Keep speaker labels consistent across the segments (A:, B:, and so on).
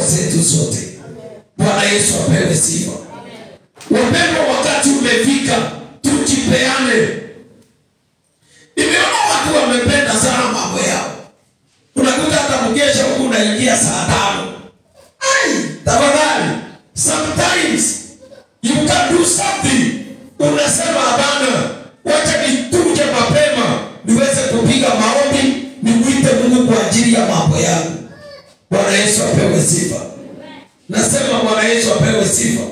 A: Zetu zote. Bwana Yesu apewe sifa. Wapendwa, wakati umefika tujipeane. Nimeona watu wamependa sana mambo yao. Unakuta hata mkesha huku unaingia saa 5. Ai, tafadhali. Sometimes you can do something. Unasema hapana, wacha nituje mapema niweze kupiga maombi, nimuite Mungu kwa ajili ya mambo yangu. Bwana Yesu apewe sifa. Nasema Bwana Yesu apewe sifa.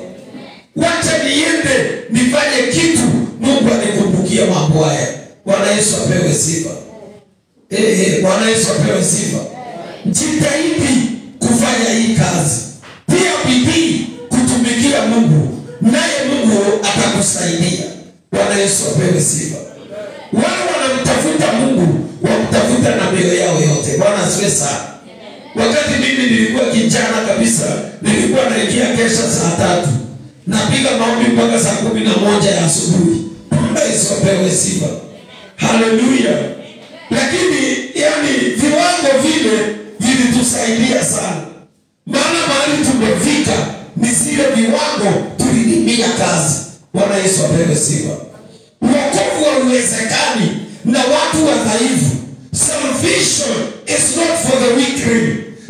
A: Wacha niende nifanye kitu, Mungu anikumbukie mambo haya. Bwana Yesu apewe sifa. Bwana Yesu apewe sifa. Jitahidi kufanya hii kazi. Pia bidii kutumikia Mungu, naye Mungu atakusaidia. Bwana Yesu apewe sifa. Wale wanamtafuta Mungu, wamtafuta na mioyo yao yote. Bwana asifiwe sana. Wakati mimi nilikuwa kijana kabisa, nilikuwa naingia kesha saa 3. Napiga maombi mpaka saa 11 ya asubuhi. Bwana Yesu apewe sifa. Haleluya. Lakini yani viwango vile vilitusaidia sana. Maana mahali tumefika ni zile viwango tulilimia kazi. Bwana Yesu apewe sifa. Wokovu hauwezekani na watu wadhaifu. Salvation is not for the weak.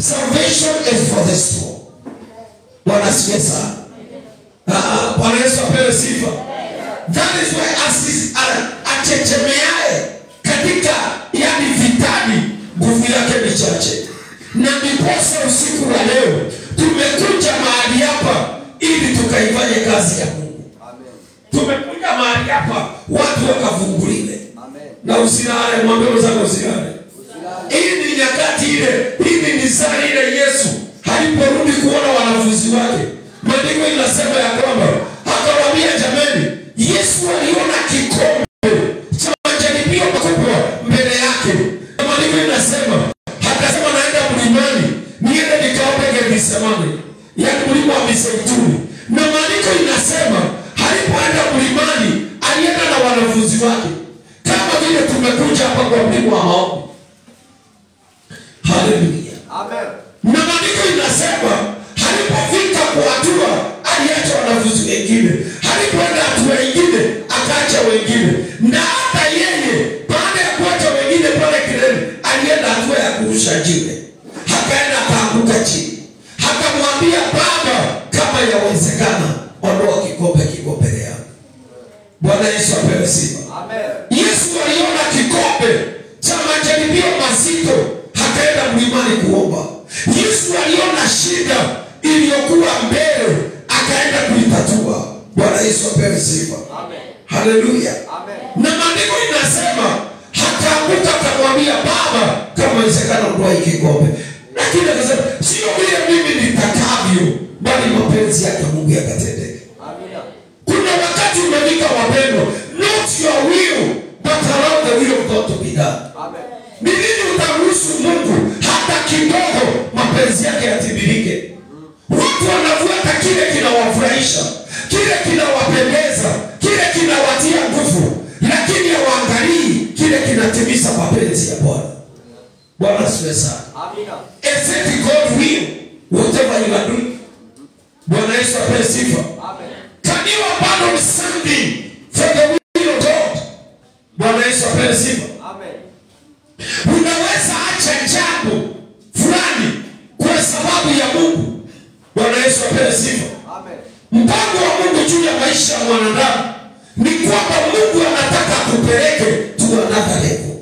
A: Salvation is for the strong. Bwana asifiwe sana. Bwana Yesu apewe sifa. That is why achechemeaye katika yani vitani nguvu yake ni chache. Na ndiposa usiku wa leo tumekuja mahali hapa ili tukaifanye kazi ya Mungu. Amen. Tumekuja mahali hapa watu wakafunguliwe. Amen. Na usilale, mwambie mwenzako usilale. Hii ni nyakati ile, hii ni saa ile Yesu aliporudi kuona wanafunzi wake. Maandiko inasema ya kwamba akawaambia, jameni, Yesu aliona kikombe cha majaribio makubwa mbele yake. Maandiko inasema akasema, naenda mlimani niende nikaombe Gethsemane, yaani mlima wa Mizeituni. Na maandiko inasema alipoenda mlimani alienda na wanafunzi wake, kama vile tumekuja hapa kwa mlima wa maombi. Haleluya. Amen. Na maandiko inasema alipofika kwa hatua aliacha wanafunzi wengine, alipoenda hatua nyingine akaacha wengine, na hata yeye baada ya kuacha wengine pale kilele alienda hatua ya kurusha jiwe, akaenda akaanguka chini, akamwambia Baba, kama yawezekana ondoa kikombe kiko mbele yangu. Bwana Yesu apewe sifa. Amen. Yesu aliona kikombe cha majaribio mazito, akaenda mlimani kuomba. Yesu aliona shida iliyokuwa mbele, akaenda kuitatua. Bwana Yesu apewe sifa. Amen. Haleluya. Amen. Na maandiko inasema akaanguka akamwambia Baba, kama inawezekana ondoa hiki kikombe. Lakini akasema sio vile mimi nitakavyo, bali mapenzi yake Mungu yakatendeke. Amina. Kuna wakati umefika wapendwa, not your will but allow the will of God to be done. Amen. Ni nini utaruhusu Mungu hata kidogo mapenzi yake yatimilike? Watu wanafuata kile kinawafurahisha, kile kinawapendeza, kile kinawatia nguvu, lakini hawaangalii kile kinatimiza mapenzi ya Bwana. Bwana asifiwe sana. Amina. Is it God will whatever you are doing? Bwana Yesu apewe sifa. Amen. Can you abandon something for the will of God? Bwana Yesu apewe sifa. Amen. Unaweza acha jambo fulani kwa sababu ya Mungu. Bwana Yesu apewe sifa. Amen. Mpango wa Mungu juu ya maisha ya mwanadamu ni kwamba Mungu anataka kupeleke to another level.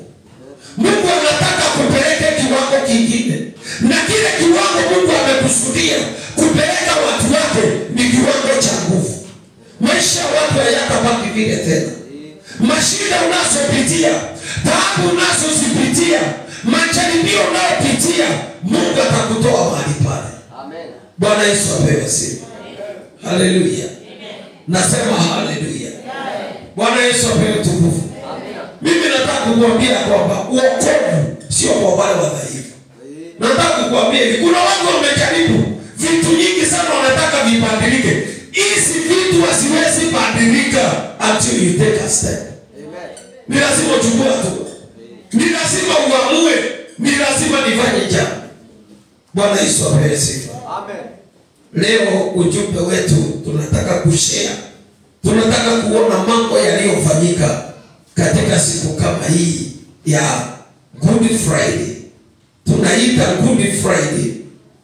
A: Mungu anataka kupeleke kiwango kingine. Na kile kiwango Mungu amekusudia kupeleka watu wake ni kiwango cha nguvu. Maisha ya watu hayatabaki vile tena. Mashida unazopitia, taabu unazozipitia, majaribio unayopitia, Mungu atakutoa mahali pale. Amen. Bwana Yesu apewe sifa. Haleluya. Nasema haleluya. Bwana Yesu apewe utukufu. Mimi nataka kukuambia kwamba wokovu sio kwa wale wadhaifu. Nataka kukuambia hivi, kuna watu wamejaribu vitu nyingi sana, wanataka vibadilike. Hizi vitu haziwezi badilika until you take a step. Amen. Ni lazima uchukue hatua. Ni lazima uamue, ni lazima nifanye jambo. Bwana Yesu apewe sifa. Amen. Leo ujumbe wetu tunataka kushare, tunataka kuona mambo yaliyofanyika katika siku kama hii ya Good Friday. Tunaita Good Friday,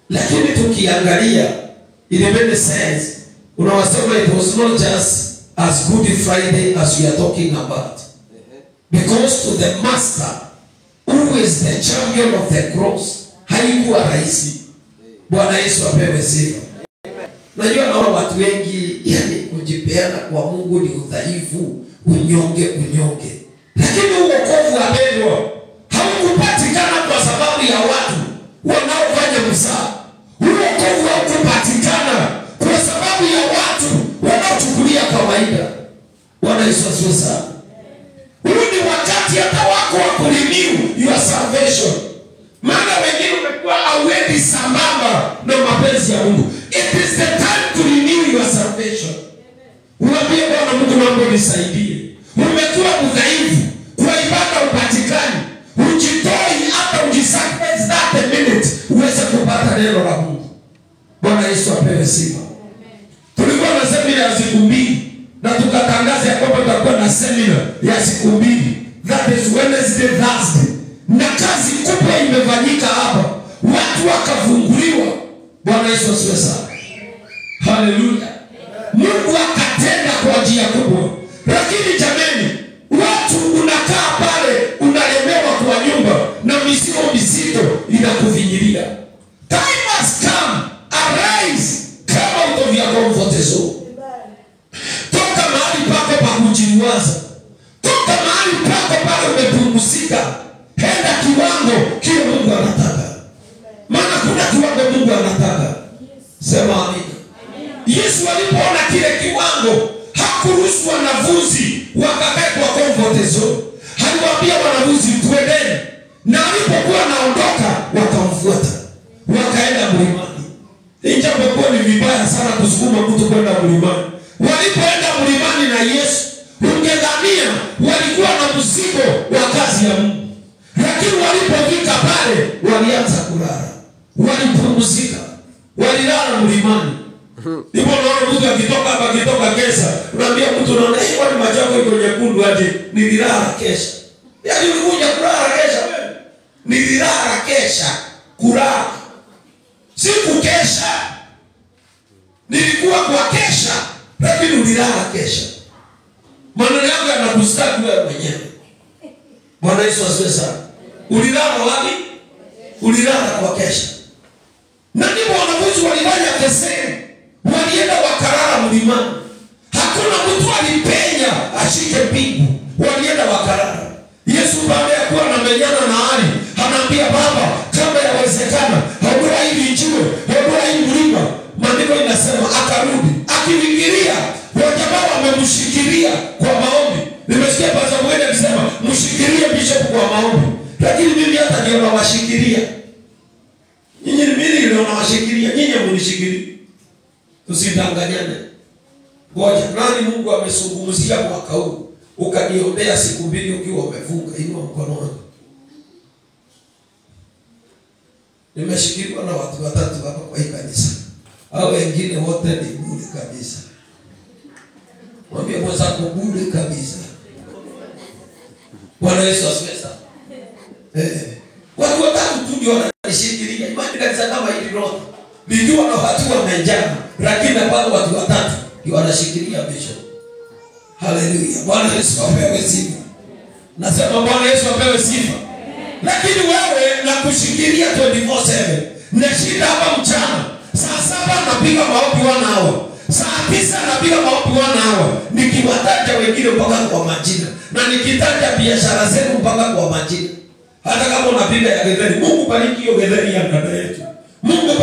A: lakini tukiangalia in many sense, unawasema it was not just as Good Friday as we are talking about. Because to the master who is the champion of the cross, haikuwa rahisi. Bwana Yesu apewe sifa. Najua naona watu wengi, yani kujipeana kwa Mungu ni udhaifu, unyonge, unyonge. Lakini wokovu, wapendwa, haukupatikana kwa sababu ya watu wanaofanya mzaha. Wokovu haukupatikana kwa sababu ya watu wanaochukulia kawaida. Bwana Yesu asifiwe sana. Huu ni wakati hata wako wa kurenew your salvation. Maana wengine umekuwa hauendi sambamba na mapenzi ya Mungu. It is the time to renew your salvation. Uambie Bwana Mungu, naomba nisaidie. Umekuwa mdhaifu, kwa ibada upatikani, ujitoi hata ujisacrifice that a minute uweze kupata neno la Mungu. Bwana Yesu apewe sifa. Tulikuwa na semina ya siku 2 na tukatangaza ya kwamba tutakuwa na semina ya siku 2. That is Wednesday, Thursday. Na kazi kubwa imefanyika hapa. Watu wakafunguliwa. Bwana Yesu asifiwe sana. Haleluya. Mungu akatenda kwa njia kubwa. Lakini jameni, watu unakaa pale unalemewa kwa nyumba na mizigo mizito inakuvinyilia. Time has come, arise, come out of your comfort zone. Toka mahali pako pa kujiwaza. Toka mahali pako pale umepumzika. Henda kiwango kile Mungu anataka. Maana kuna kiwango Mungu anataka. Sema amina. Yesu alipoona kile kiwango, hakuruhusu wanafunzi wakakae kwa comfort zone. Aliwaambia wanafunzi tuendeni. Na alipokuwa anaondoka wakamfuata. Wakaenda mlimani. Ijapokuwa ni vibaya sana kusukuma mtu kwenda mlimani. Walipoenda mlimani na Yesu, ungedhania walikuwa na mzigo wa kazi ya Mungu. Lakini walipofika pale walianza kulala. Walipumzika. Walilala mlimani. Ndipo naona mtu akitoka hapa, akitoka kesha, unaambia mtu unaona kwani macho yako iko nyekundu aje? Nililala kesha. Yaani ulikuja kulala kesha wewe? Nililala kesha. Kulala. Siku kesha. Nilikuwa kwa kesha, lakini ulilala kesha. Maneno yangu yanakustaki wewe mwenyewe. Bwana Yesu asifiwe sana. Ulilala wapi? Ulilala kwa kesha. Na ndipo wanafunzi walifanya keseni. Walienda wakalala mlimani. Hakuna mtu alipenya ashike mbingu. Walienda wakalala. Yesu baada ya kuwa anamenyana na hali, anaambia Baba, kama yawezekana, ondoa hili jiwe, ondoa hii mlima. Maandiko inasema akarudi, akifikiria wajamaa wamemshikilia kwa maombi. Nimesikia pastor mmoja akisema mshikilie bishop kwa maombi. Lakini mimi hata ndio nawashikilia. Nyinyi mimi ndio nawashikilia, nyinyi mnishikilie. Tusidanganyane. Ngoja, nani Mungu amesungumzia mwaka huu ukaniombea siku 2 ukiwa umefunga? Inua mkono wako. Nimeshikiliwa na watu watatu hapa kwa hii kanisa. Hao wengine wote ni bure kabisa. Mwambie mwenzako bure kabisa. Bwana Yesu asifiwe sana. Watu watatu tu ndio wananishikilia. Imani kanisa kama hili lote likiwa na watu wamejaa, lakini bado watu watatu ndio wanashikilia bishop. Haleluya. Bwana Yesu apewe sifa. Nasema Bwana Yesu apewe sifa. Lakini wewe na kushikilia 24/7. Na shida hapa mchana. Saa 7 napiga maombi 1 hour. Saa 9 napiga maombi 1 hour. Nikiwataja wengine mpaka kwa majina. Na nikitaja biashara zenu mpaka kwa majina. Hata kama unapiga ya getheri, Mungu bariki hiyo getheri ya dada yetu. Mungu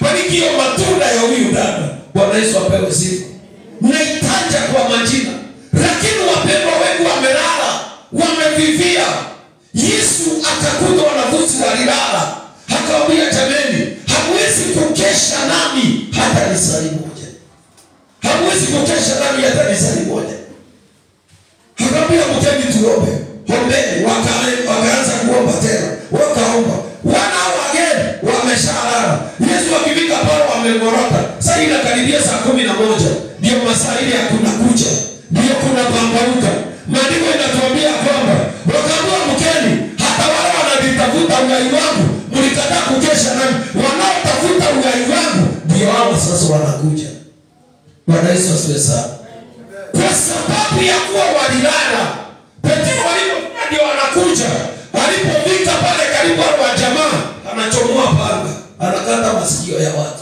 A: bariki hiyo matunda ya huyu dada. Bwana Yesu apewe sifa. Naitaja kwa majina. Lakini wapendwa wengi wamelala, wamevivia. Yesu akakuta wanafunzi walilala. Akawaambia, jameni, hamwezi kukesha nami hata lisali moja. Hamwezi kukesha nami hata lisali moja. Akawaambia, mkeni tuombe. Ombeni. Wakaanza kuomba tena. Wakaomba. Wana wageni wameshalala. Yesu akifika pale wamengorota. Masaa ile karibia saa 11 ndio masaa ile ya kuna kucha, ndio kuna pambauka. Maandiko inatuambia kwamba wakaambiwa mkeni, hata wale wanalitafuta uhai wangu mlikataa kukesha nami, wanaotafuta uhai wangu ndio hao sasa wanakuja. Bwana Yesu asifiwe sana. Kwa sababu ya kuwa walilala, Petro walipofika ndio wanakuja. Walipofika pale karibu wa jamaa, anachomoa panga, anakata masikio ya watu.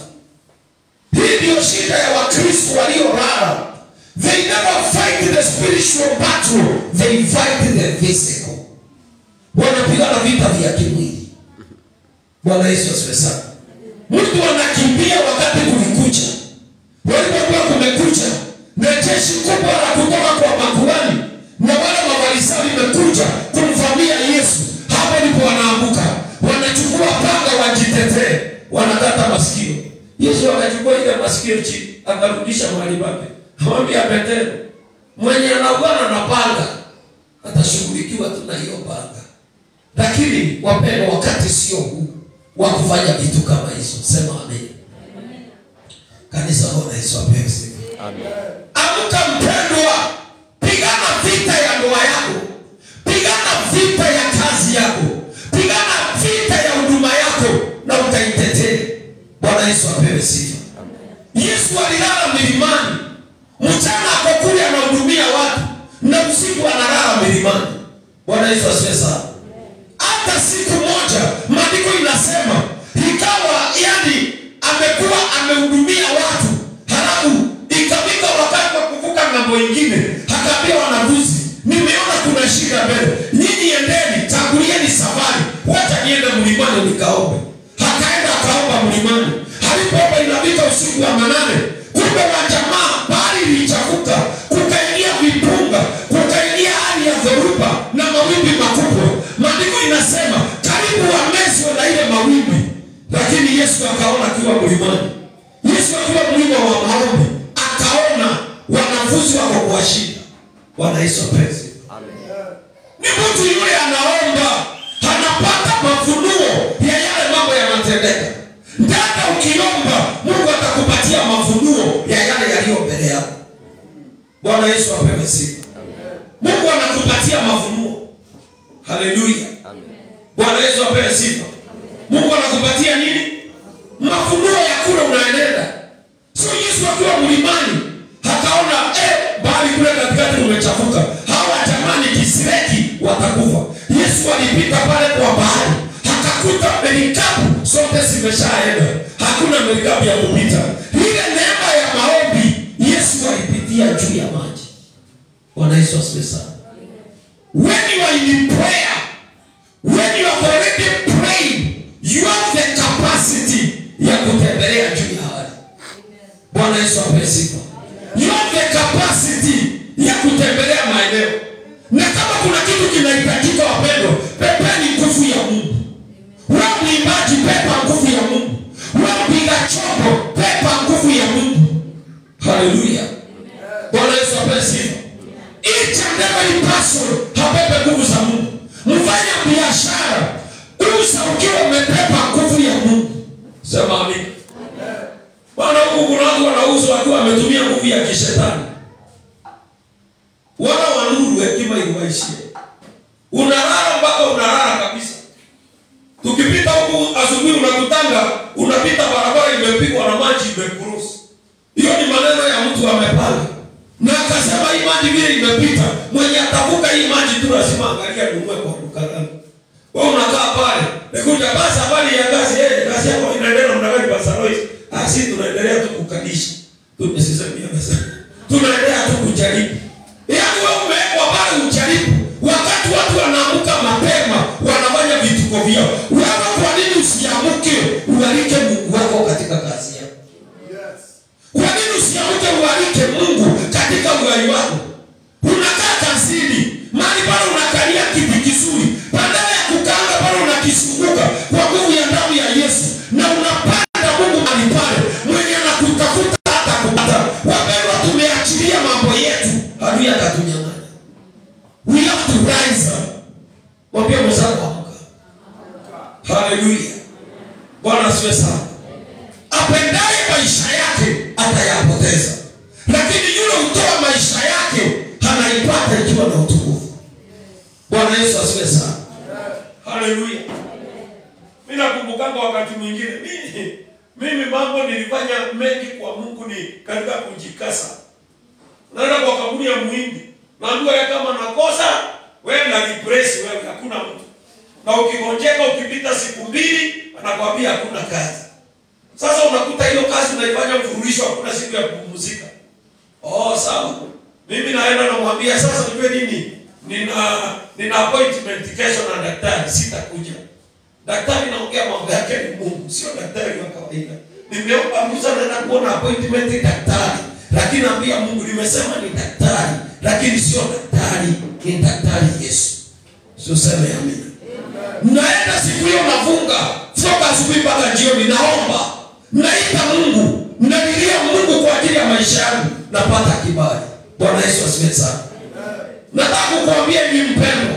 A: Hii ndio shida ya Wakristo waliolala. They never fight the spiritual battle, they fight the physical. Wanapigana vita vya kimwili. Bwana Yesu asifiwe sana. Mtu anakimbia wakati kulikucha. Walipokuwa kumekucha, na jeshi kubwa la kutoka kwa makuhani na wale mafarisayo limekuja kumvamia Yesu. Hapo ndipo wanaanguka, wanachukua panga wajitetee, wanakata masikio. Yesu akachukua ile masikio chini, akarudisha mahali pake. Akamwambia Petro, mwenye anauana na panga atashughulikiwa tu na hiyo panga. Lakini wapendwa, wakati sio huu wa kufanya vitu kama hizo. Sema amen. Kanisa, Bwana Yesu apewe sifa.
B: Amen.
A: Amka mpendwa, pigana vita ya ndoa yako, pigana vita ya kazi yako, pigana vita ya huduma yako na utaitetee. Bwana Yesu apewe sifa. Yesu alilala milimani. Mchana ako kule anahudumia watu na usiku analala milimani. Bwana Yesu asifiwe sana. Hata siku moja maandiko inasema ikawa, yani amekuwa amehudumia watu, halafu ikafika wakati wa kuvuka ng'ambo nyingine, akaambia wanafunzi, nimeona kuna shida mbele, nyinyi endeni, tangulieni safari, wacha niende mlimani nikaombe. Akaenda akaomba mlimani. Alipoomba inafika usiku wa manane, kumbe wa jamaa bahari ilichafuka, kukaingia vipunga, kukaingia hali ya dhoruba na mawimbi makubwa. Maandiko inasema karibu wamezwe na ile mawimbi, lakini Yesu akaona akiwa mlimani. Yesu akiwa mlima wa maombi akaona wanafunzi wako kwa shida. Bwana Yesu apewe sifa.
B: Amen.
A: Ni mtu yule anaomba, anapata mafunuo ya yale mambo yanatendeka. Dada, ukiomba Mungu atakupatia mafunuo ya yale yaliyo mbele yako. Bwana Yesu apewe sifa. Mungu anakupatia mafunuo. Haleluya.
B: Amen.
A: Bwana Yesu apewe sifa. Mungu anakupatia nini? Mafunuo ya kule unaenenda. So Yesu akiwa mlimani akaona bahari kule katikati umechafuka, hawa jamani kisireki watakufa. Yesu alipita pale kwa bahari, akakuta merikabu zote zimeshaenda, hakuna merikabu ya kupita. Ile neema ya maombi Yesu alipitia juu ya maji. Bwana Yesu asifiwe sana. When you are in prayer, when you have already prayed, you have the capacity ya kutembelea juu ya hali. Bwana Yesu apewe sifa. You have the capacity ya kutembelea maeneo. Na kama kuna kitu kinahitajika wapendwa, pepeni nguvu ya Mungu. Wewe mwimbaji, pepa nguvu ya Mungu. Wewe mpiga chombo, pepa nguvu ya Mungu. Haleluya. Bwana Yesu apewe sifa. Each and every person hapepe nguvu za Mungu. Mfanya biashara, uza ukiwa umepepa nguvu ya Mungu. Sema amen. Bwana, huku kuna watu wanauza wakiwa wametumia nguvu ya kishetani. Wana wa nuru hekima iwaishie. Unalala mpaka unalala kabisa. Tukipita huku asubuhi unakutanga, unapita barabara imepigwa na maji imecross. Hiyo ni maneno ya mtu amepanga. Na akasema hii maji vile imepita, mwenye atavuka hii maji tu lazima angalia nunue kwa duka langu. Wewe unakaa pale, nikuja basi habari ya kazi, kazi yako inaendelea namna gani Pastor Lois? Ah, sisi tunaendelea tu kukalisha. Tumesisemia sasa. Tunaendelea tu kujaribu. Yaani wewe umewekwa pale ujaribu. Wakati watu wanaamuka mapema, wanafanya vituko vyao. Wewe kwa nini usiamuke ualike Mungu wako katika kazi yako?
C: Yes.
A: Kwa nini usiamuke ualike Mungu katika uhai wako? Unakaa kazini, mahali pale unakalia kiti kizuri, badala ya kukaanga pale unakizunguka kwa nguvu ya damu ya Yesu, na unapanda Mungu mahali pale, mwenye anakutafuta hata kupata. Wapendwa, tumeachilia mambo yetu, adui atatunyang'anya. We have to rise up. Mwambie mwenzako amka. Haleluya. Bwana asifiwe sana. Apendaye maisha yake Mimi mambo nilifanya mengi kwa Mungu ni katika kujikasa. Naenda kwa kaburi ya muhindi. Naambiwa ya kama nakosa, wewe na repress wewe, hakuna mtu. Na ukigonjeka ukipita siku 2, anakuambia hakuna kazi. Sasa unakuta hiyo kazi unaifanya mfululizo, hakuna siku ya kupumzika. Oh, sawa. Mimi naenda namwambia sasa nijue nini? Nina appointment kesho na daktari, sitakuja. Daktari naongea mambo yake ni Mungu, sio daktari wa kawaida. Nimeomba ruhusa naenda kuona appointment daktari, lakini naambia Mungu nimesema ni daktari, lakini sio daktari, ni daktari Yesu. Sio sema amina. Naenda siku hiyo nafunga, toka asubuhi mpaka jioni naomba. Naita Mungu, nalilia Mungu kwa ajili ya maisha yangu, napata kibali. Bwana Yesu asifiwe sana. Nataka kukuambia ni mpendwa.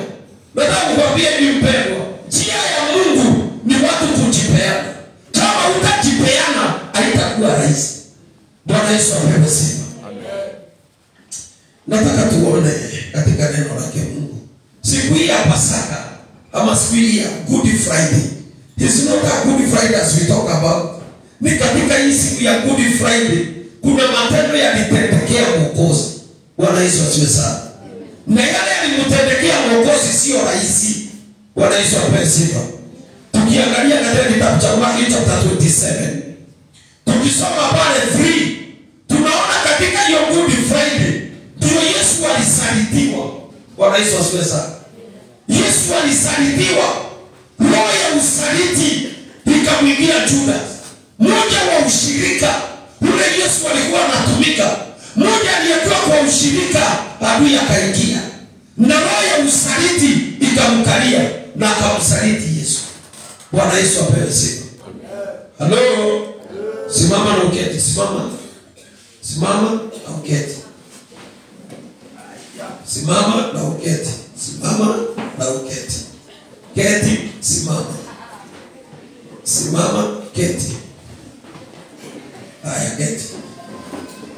A: Nataka kukuambia ni mpendwa. Njia ya Mungu ni watu kujipeana. Kama utajipeana haitakuwa rahisi. Bwana Yesu apewe sifa. Nataka tuone katika neno lake Mungu. Siku hii ya Pasaka ama siku hii ya Good Friday. It's not a Good Friday as we talk about. Ni katika hii siku ya Good Friday kuna matendo yalitendekea Mwokozi. Bwana Yesu asifiwe sana. Na yale yalimtendekea Mwokozi sio rahisi. Bwana Yesu apewe sifa. Tukiangalia katika kitabu cha Mathayo chapter 27, tukisoma pale 3, tunaona katika hiyo Good Friday ndio Yesu alisalitiwa. Bwana Yesu asifiwe sana. Yesu alisalitiwa. Roho ya usaliti ikamwingia Judas. Mmoja wa ushirika ule Yesu alikuwa anatumika, mmoja aliyekuwa kwa ushirika, adui akaingia na roho ya usaliti ikamkalia na akamsaliti Yesu. Bwana Yesu apewe sifa. Hello. Simama na uketi, simama. Simama na uketi. Simama na uketi. Simama na uketi. Keti, simama. Simama, keti. Haya, keti.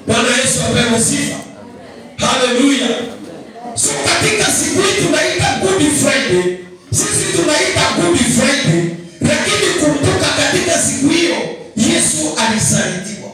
A: Bwana Yesu apewe sifa. Hallelujah. So katika siku hii tunaita Good Friday. Sisi tunaita Good Friday, lakini kumbuka katika siku hiyo Yesu alisalitiwa.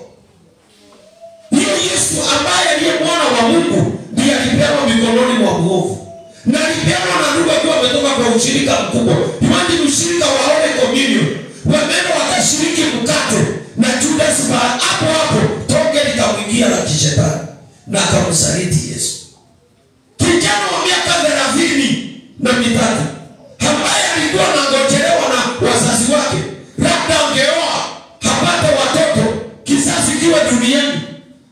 A: Hiyo Yesu ambaye aliye mwana wa Mungu ndiye alipewa mikononi mwa mwovu. Na alipewa na ndugu akiwa ametoka kwa ushirika mkubwa. Imagine ushirika wa Holy Communion. Wameenda wakashiriki mkate na Judas hapo hapo toke likamwingia la kishetani na akamsaliti Yesu. Kijana wa miaka 33 ambaye alikuwa anangojelewa na wazazi wake, labda angeoa hapate watoto, kizazi kiwe duniani.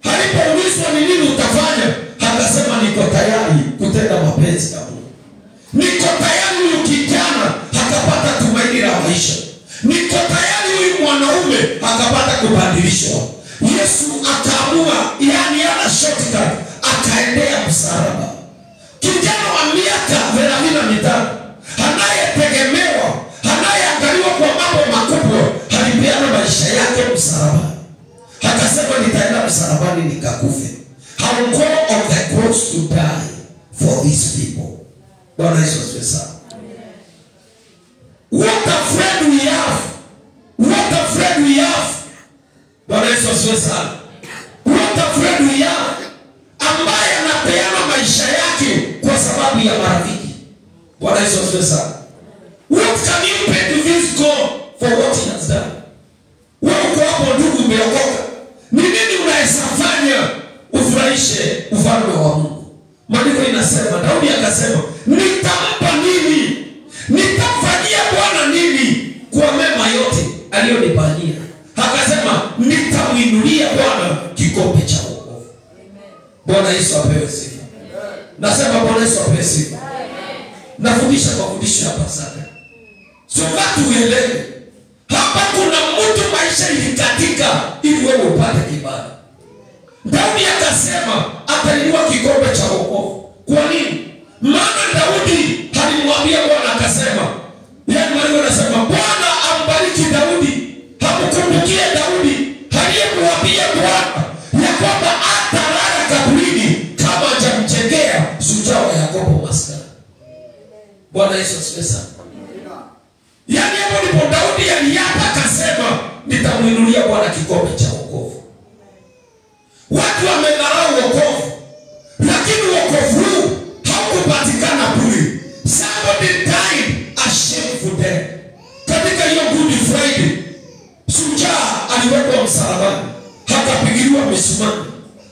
A: Alipoulizwa ni nini utafanya, akasema niko tayari kutenda mapenzi ya Mungu. Niko tayari. Huyu kijana akapata tumaini la maisha. Niko tayari. Huyu mwanaume akapata kubadilishwa. Yesu akaamua, yani ana shortcut, akaendea msalaba. Kijana wa miaka 35 anayetegemewa, anayeangaliwa kwa mambo makubwa, alipeana maisha yake msalabani. Akasema nitaenda msalabani nikakufe. I will go on the cross to die for these people. Bwana Yesu asifiwe sana. What a friend we have. What a friend we have. Bwana Yesu asifiwe sana. What a friend we have. Ambaye anapeana maisha yake kwa sababu ya marafiki. Bwana Yesu asifiwe sana. What can you pay to this God for what he has done? Wewe uko hapo ndugu, umeokoka. Ni nini unaweza fanya ufurahishe ufalme wa Mungu? Maandiko inasema, Daudi akasema, nitampa nini? Nitamfanyia Bwana nini kwa mema yote aliyonifanyia? Akasema nitamwinulia Bwana kikombe cha wokovu. Bwana Yesu apewe sifa. Nasema Bwana Yesu apewe sifa. Nafundisha kwa fundisho ya Pasaka. So watu uelewe, hapa kuna mtu maisha ilikatika ili wewe upate kibali. Daudi akasema atainua kikombe cha wokovu. Kwa nini? Maana Daudi alimwambia Bwana akasema, yaani Mungu anasema Bwana ambariki Daudi, hamkumbukie Daudi aliyemwambia Bwana ya kwamba atalala kaburini kama hajamjengea shujaa wa Yakobo maskani. Bwana Yesu asifiwe sana. Yaani hapo ndipo Daudi aliapa akasema nitamuinulia Bwana kikombe cha wokovu. Watu wamedharau wokovu, lakini wokovu huu haukupatikana bure. Somebody died a shameful death. Katika hiyo Good Friday, shujaa aliwekwa msalabani, hakapigiliwa misumari,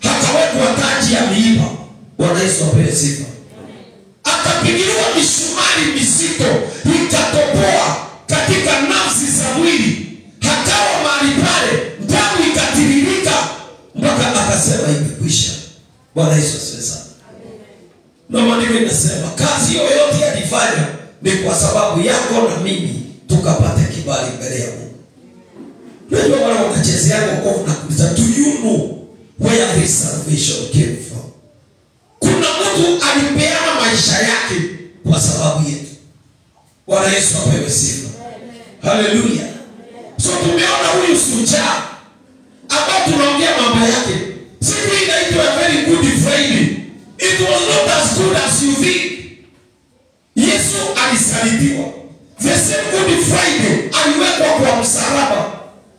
A: hakawekwa taji ya miiba. Bwana Yesu apewe sifa. Akapigiliwa misumari mizito, ikatoboa katika nafsi za mwili, hakawa mahali pale, damu ikatiririka mpaka akasema imekwisha. Bwana Yesu asifiwe sana. Na maandiko inasema kazi yoyote alifanya ni kwa sababu yako na mimi tukapate kibali mbele ya Mungu. Unajua wale wanachezea wokovu na kuuliza, do you know where this salvation came from? Kuna mtu alipeana maisha yake kwa sababu yetu. Bwana Yesu apewe sifa. Haleluya. So tumeona huyu shujaa ambao tunaongea mambo yake. Siku inaitwa very Good Friday. It was not as good as you think. Yesu alisalitiwa. The same Good Friday aliwekwa kwa msalaba,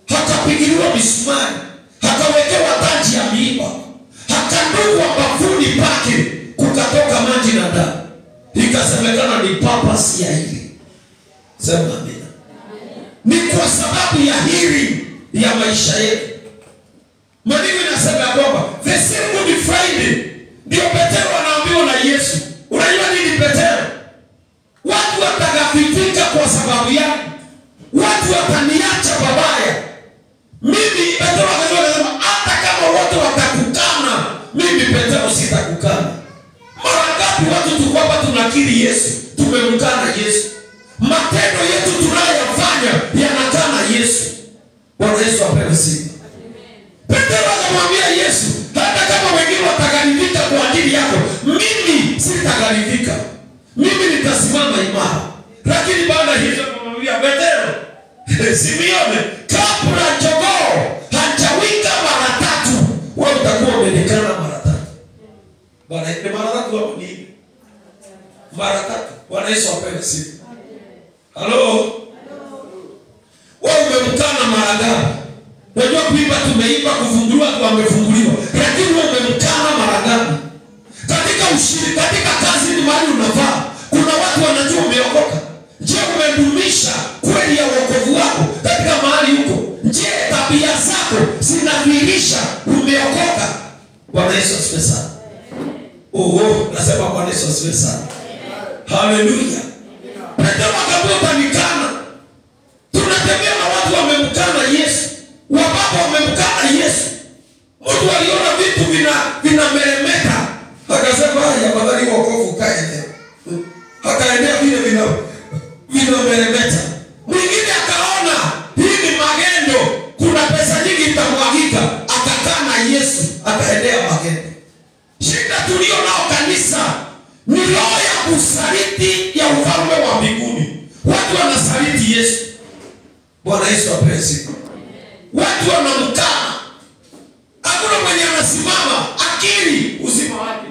A: hakapigiliwa misumari, hakawekewa taji ya miiba, hakandukwa bavuni pake, kukatoka maji na damu. Ikasemekana ni purpose ya hili. Sema amina. Ni kwa sababu ya hili ya maisha yetu. Maandiko inasema kwamba the same Good Friday ndio Petero anaambiwa na Yesu. Unajua nini Petero? Watu watakafitika kwa sababu yako. Watu wataniacha babaya. Mimi Petero akasema hata kama wote watakukana, mimi Petero sitakukana. Mara ngapi watu tuko hapa tunakiri Yesu, tumemkana Yesu. Matendo yetu tunayofanya yanakana Yesu. Bwana Yesu apewe sifa. Petero akamwambia Yesu, hata kama wengine wataghadhibika kwa ajili yako, mimi sitaghadhibika. Mimi nitasimama imara. Lakini baada hizo akamwambia Petero, Simeone, kabla jogoo hajawika mara tatu, wewe utakuwa umenikana mara tatu. Bwana, ni mara tatu hapo ni mara tatu. Bwana Yesu apewe sifa. Halo? Wewe umemkana mara ngapi? Unajua kuimba tumeimba, kufunguliwa tumefunguliwa, lakini wewe umemkana mara ngapi? Katika ushirika, katika kazi ni mahali unafaa, kuna watu wanajua umeokoka. Je, umedumisha kweli ya wokovu wako katika mahali huko? Je, tabia zako zinadhihirisha umeokoka? Bwana Yesu asifiwe sana. Oh, nasema Bwana Yesu asifiwe sana. Haleluya. Petero akaambiwa utanikana. Tunatembea na watu wamemkana Yesu. Wababa wamemkana Yesu. Mtu aliona vitu vinameremeta, akasema haya, afadhali wokovu kaende. Akaendea vile vinameremeta. Mwingine akaona hii ni magendo, kuna pesa nyingi itamwagika, akakana Yesu, akaendea magendo. Shida tulio nao kanisa ni roho ya kusaliti ya ufalme wa mbinguni. Watu wanasaliti Yesu. Bwana Yesu apewe sifa. Watu wanamkana. Hakuna mwenye anasimama akili uzima wake.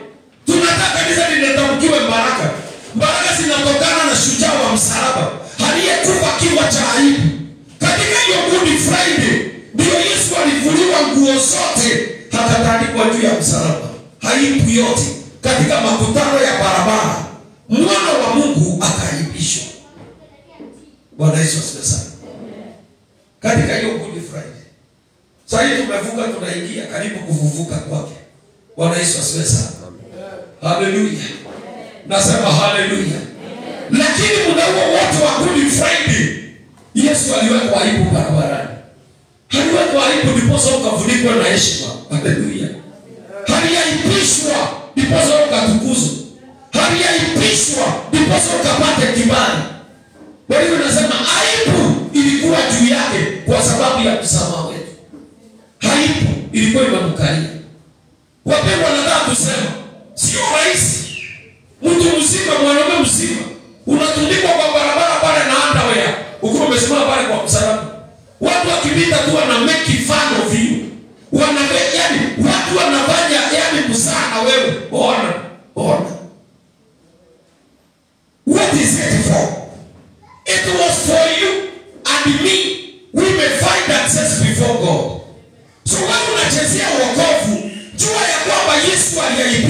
A: Tunataka kanisa linatamkiwe baraka. Baraka zinatokana na shujaa wa msalaba aliyekufa kiwa cha aibu. Katika hiyo Good Friday ndio Yesu alivuliwa nguo zote, akatandikwa juu ya msalaba. Aibu yote katika makutano ya barabara, mwana wa Mungu akaibishwa. Bwana Yesu asifiwe sana. Katika hiyo Good Friday. Sasa hivi tumevuka, tunaingia karibu kuvuvuka kwake. Bwana Yesu asifiwe sana. Haleluya. Nasema haleluya. Lakini muda huo wote wa Good Friday Yesu aliwekwa aibu barabarani. Aliwekwa aibu ndiposa ukafunikwa na heshima. Haleluya. Aliaibishwa ndiposa ukatukuzwa. Aliaibishwa ndiposa ukapate kibali. Kwa hiyo nasema aibu ilikuwa juu yake kwa sababu ya msamaha wetu. Aibu ilikuwa imemkalia. Wapendwa, nataka kusema sio rahisi. Mtu mzima, mwanaume mzima, unatundikwa kwa barabara pale na underwear, ukiwa umesimama pale kwa msalaba. Watu wakipita tu wana make fun of you. Yaani watu wanafanya yani msana wewe. Ona, ona. What is it for? It was for you and me. We may find access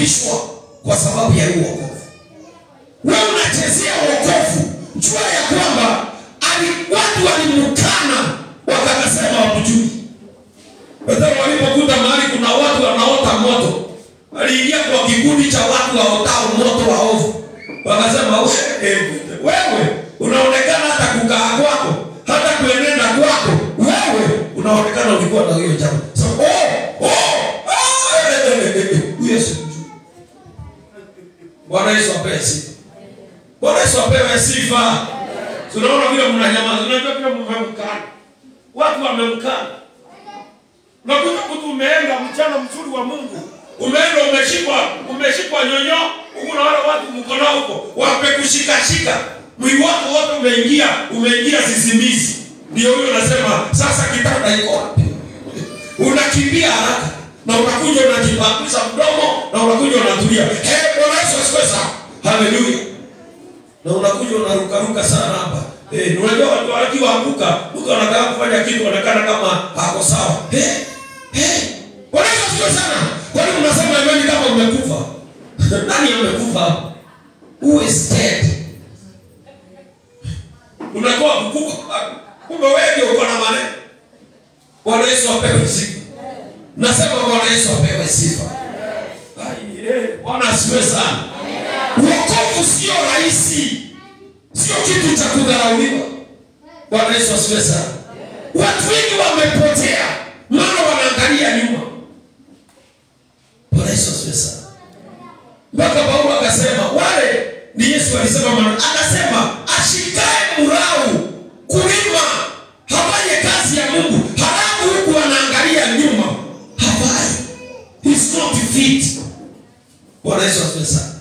A: walisulubishwa kwa sababu ya wokovu. Wewe unachezea wokovu, jua ya kwamba watu walimkana wakasema hawamjui. Petro walipokuta mahali kuna watu wanaota moto, waliingia kwa kikundi cha watu waotao moto waovu. Wakasema wewe unaonekana hata kukaa kwako, hata kuenenda kwako, wewe unaonekana ulikuwa na hiyo jambo. So Yesu. Bwana Yesu apewe sifa. Bwana Yesu apewe sifa. Tunaona vile mnanyamaza, unajua vile mmemkana. Watu wamemkana. Unakuta mtu umeenda mchana mzuri wa Mungu, umeenda umeshikwa nyonyo, huko na wale watu mko nao huko, wamekushikashika. Mwili wako wote umeingia sisimizi. Ndio huyo anasema sasa kitanda iko wapi? Unakimbia haraka na unakuja unajipanguza mdomo na unakuja unatulia. Hey, Bwana Yesu asifiwe sana. Haleluya. Na unakuja unarukaruka sana hapa. Unajua watu wakianguka, mtu anataka kufanya kitu anaonekana kama hako sawa. Bwana Yesu asifiwe sana. Kwani unasema imani kama umekufa? Nani amekufa? Who is dead? Unakuwa kukufa. Kumbe wewe uko na maneno. Bwana Yesu apewe sifa. Nasema Bwana Yesu apewe sifa. Bwana asifiwe sana. Wokovu sio rahisi. Sio kitu cha kudharauliwa. Bwana Yesu asifiwe sana. Watu wengi wamepotea maana wanaangalia nyuma. Bwana Yesu asifiwe sana. Mpaka Paulo akasema wale ni Yesu alisema, maana akasema ashikae murau kulima hafanye kazi ya Mungu, halafu huku anaangalia nyuma, hafai. He's not fit. Bwana Yesu asifiwe sana.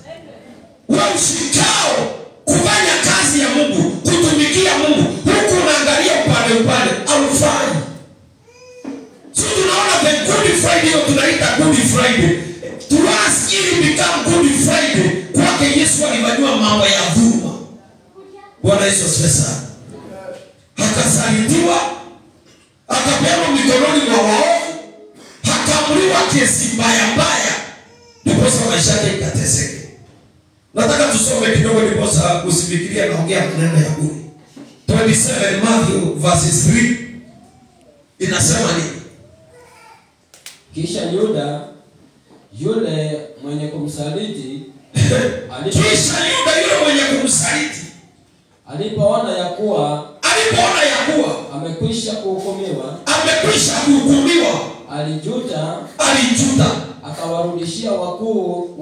A: Wewe ushikao kufanya kazi ya Mungu, kutumikia Mungu, huku unaangalia upande upande, haufai. So tunaona the Good Friday, tunaita Good Friday. To us it become Good Friday. Kwake Yesu alifanywa mambo ya dhuluma. Bwana Yesu asifiwe sana. Akasalitiwa, akapewa mikononi mwa waovu, akaamriwa kesi mbaya mbaya, ndiposa maisha yake ikateseke. Nataka tusome kidogo ndiposa usifikirie naongea maneno ya bure. 27 Matthew verses 3 inasema nini?
B: Kisha Yuda yule mwenye kumsaliti
A: Kisha Yuda yule mwenye kumsaliti
B: alipoona ya kuwa amekwisha kuhukumiwa, alijuta, akawarudishia wakuu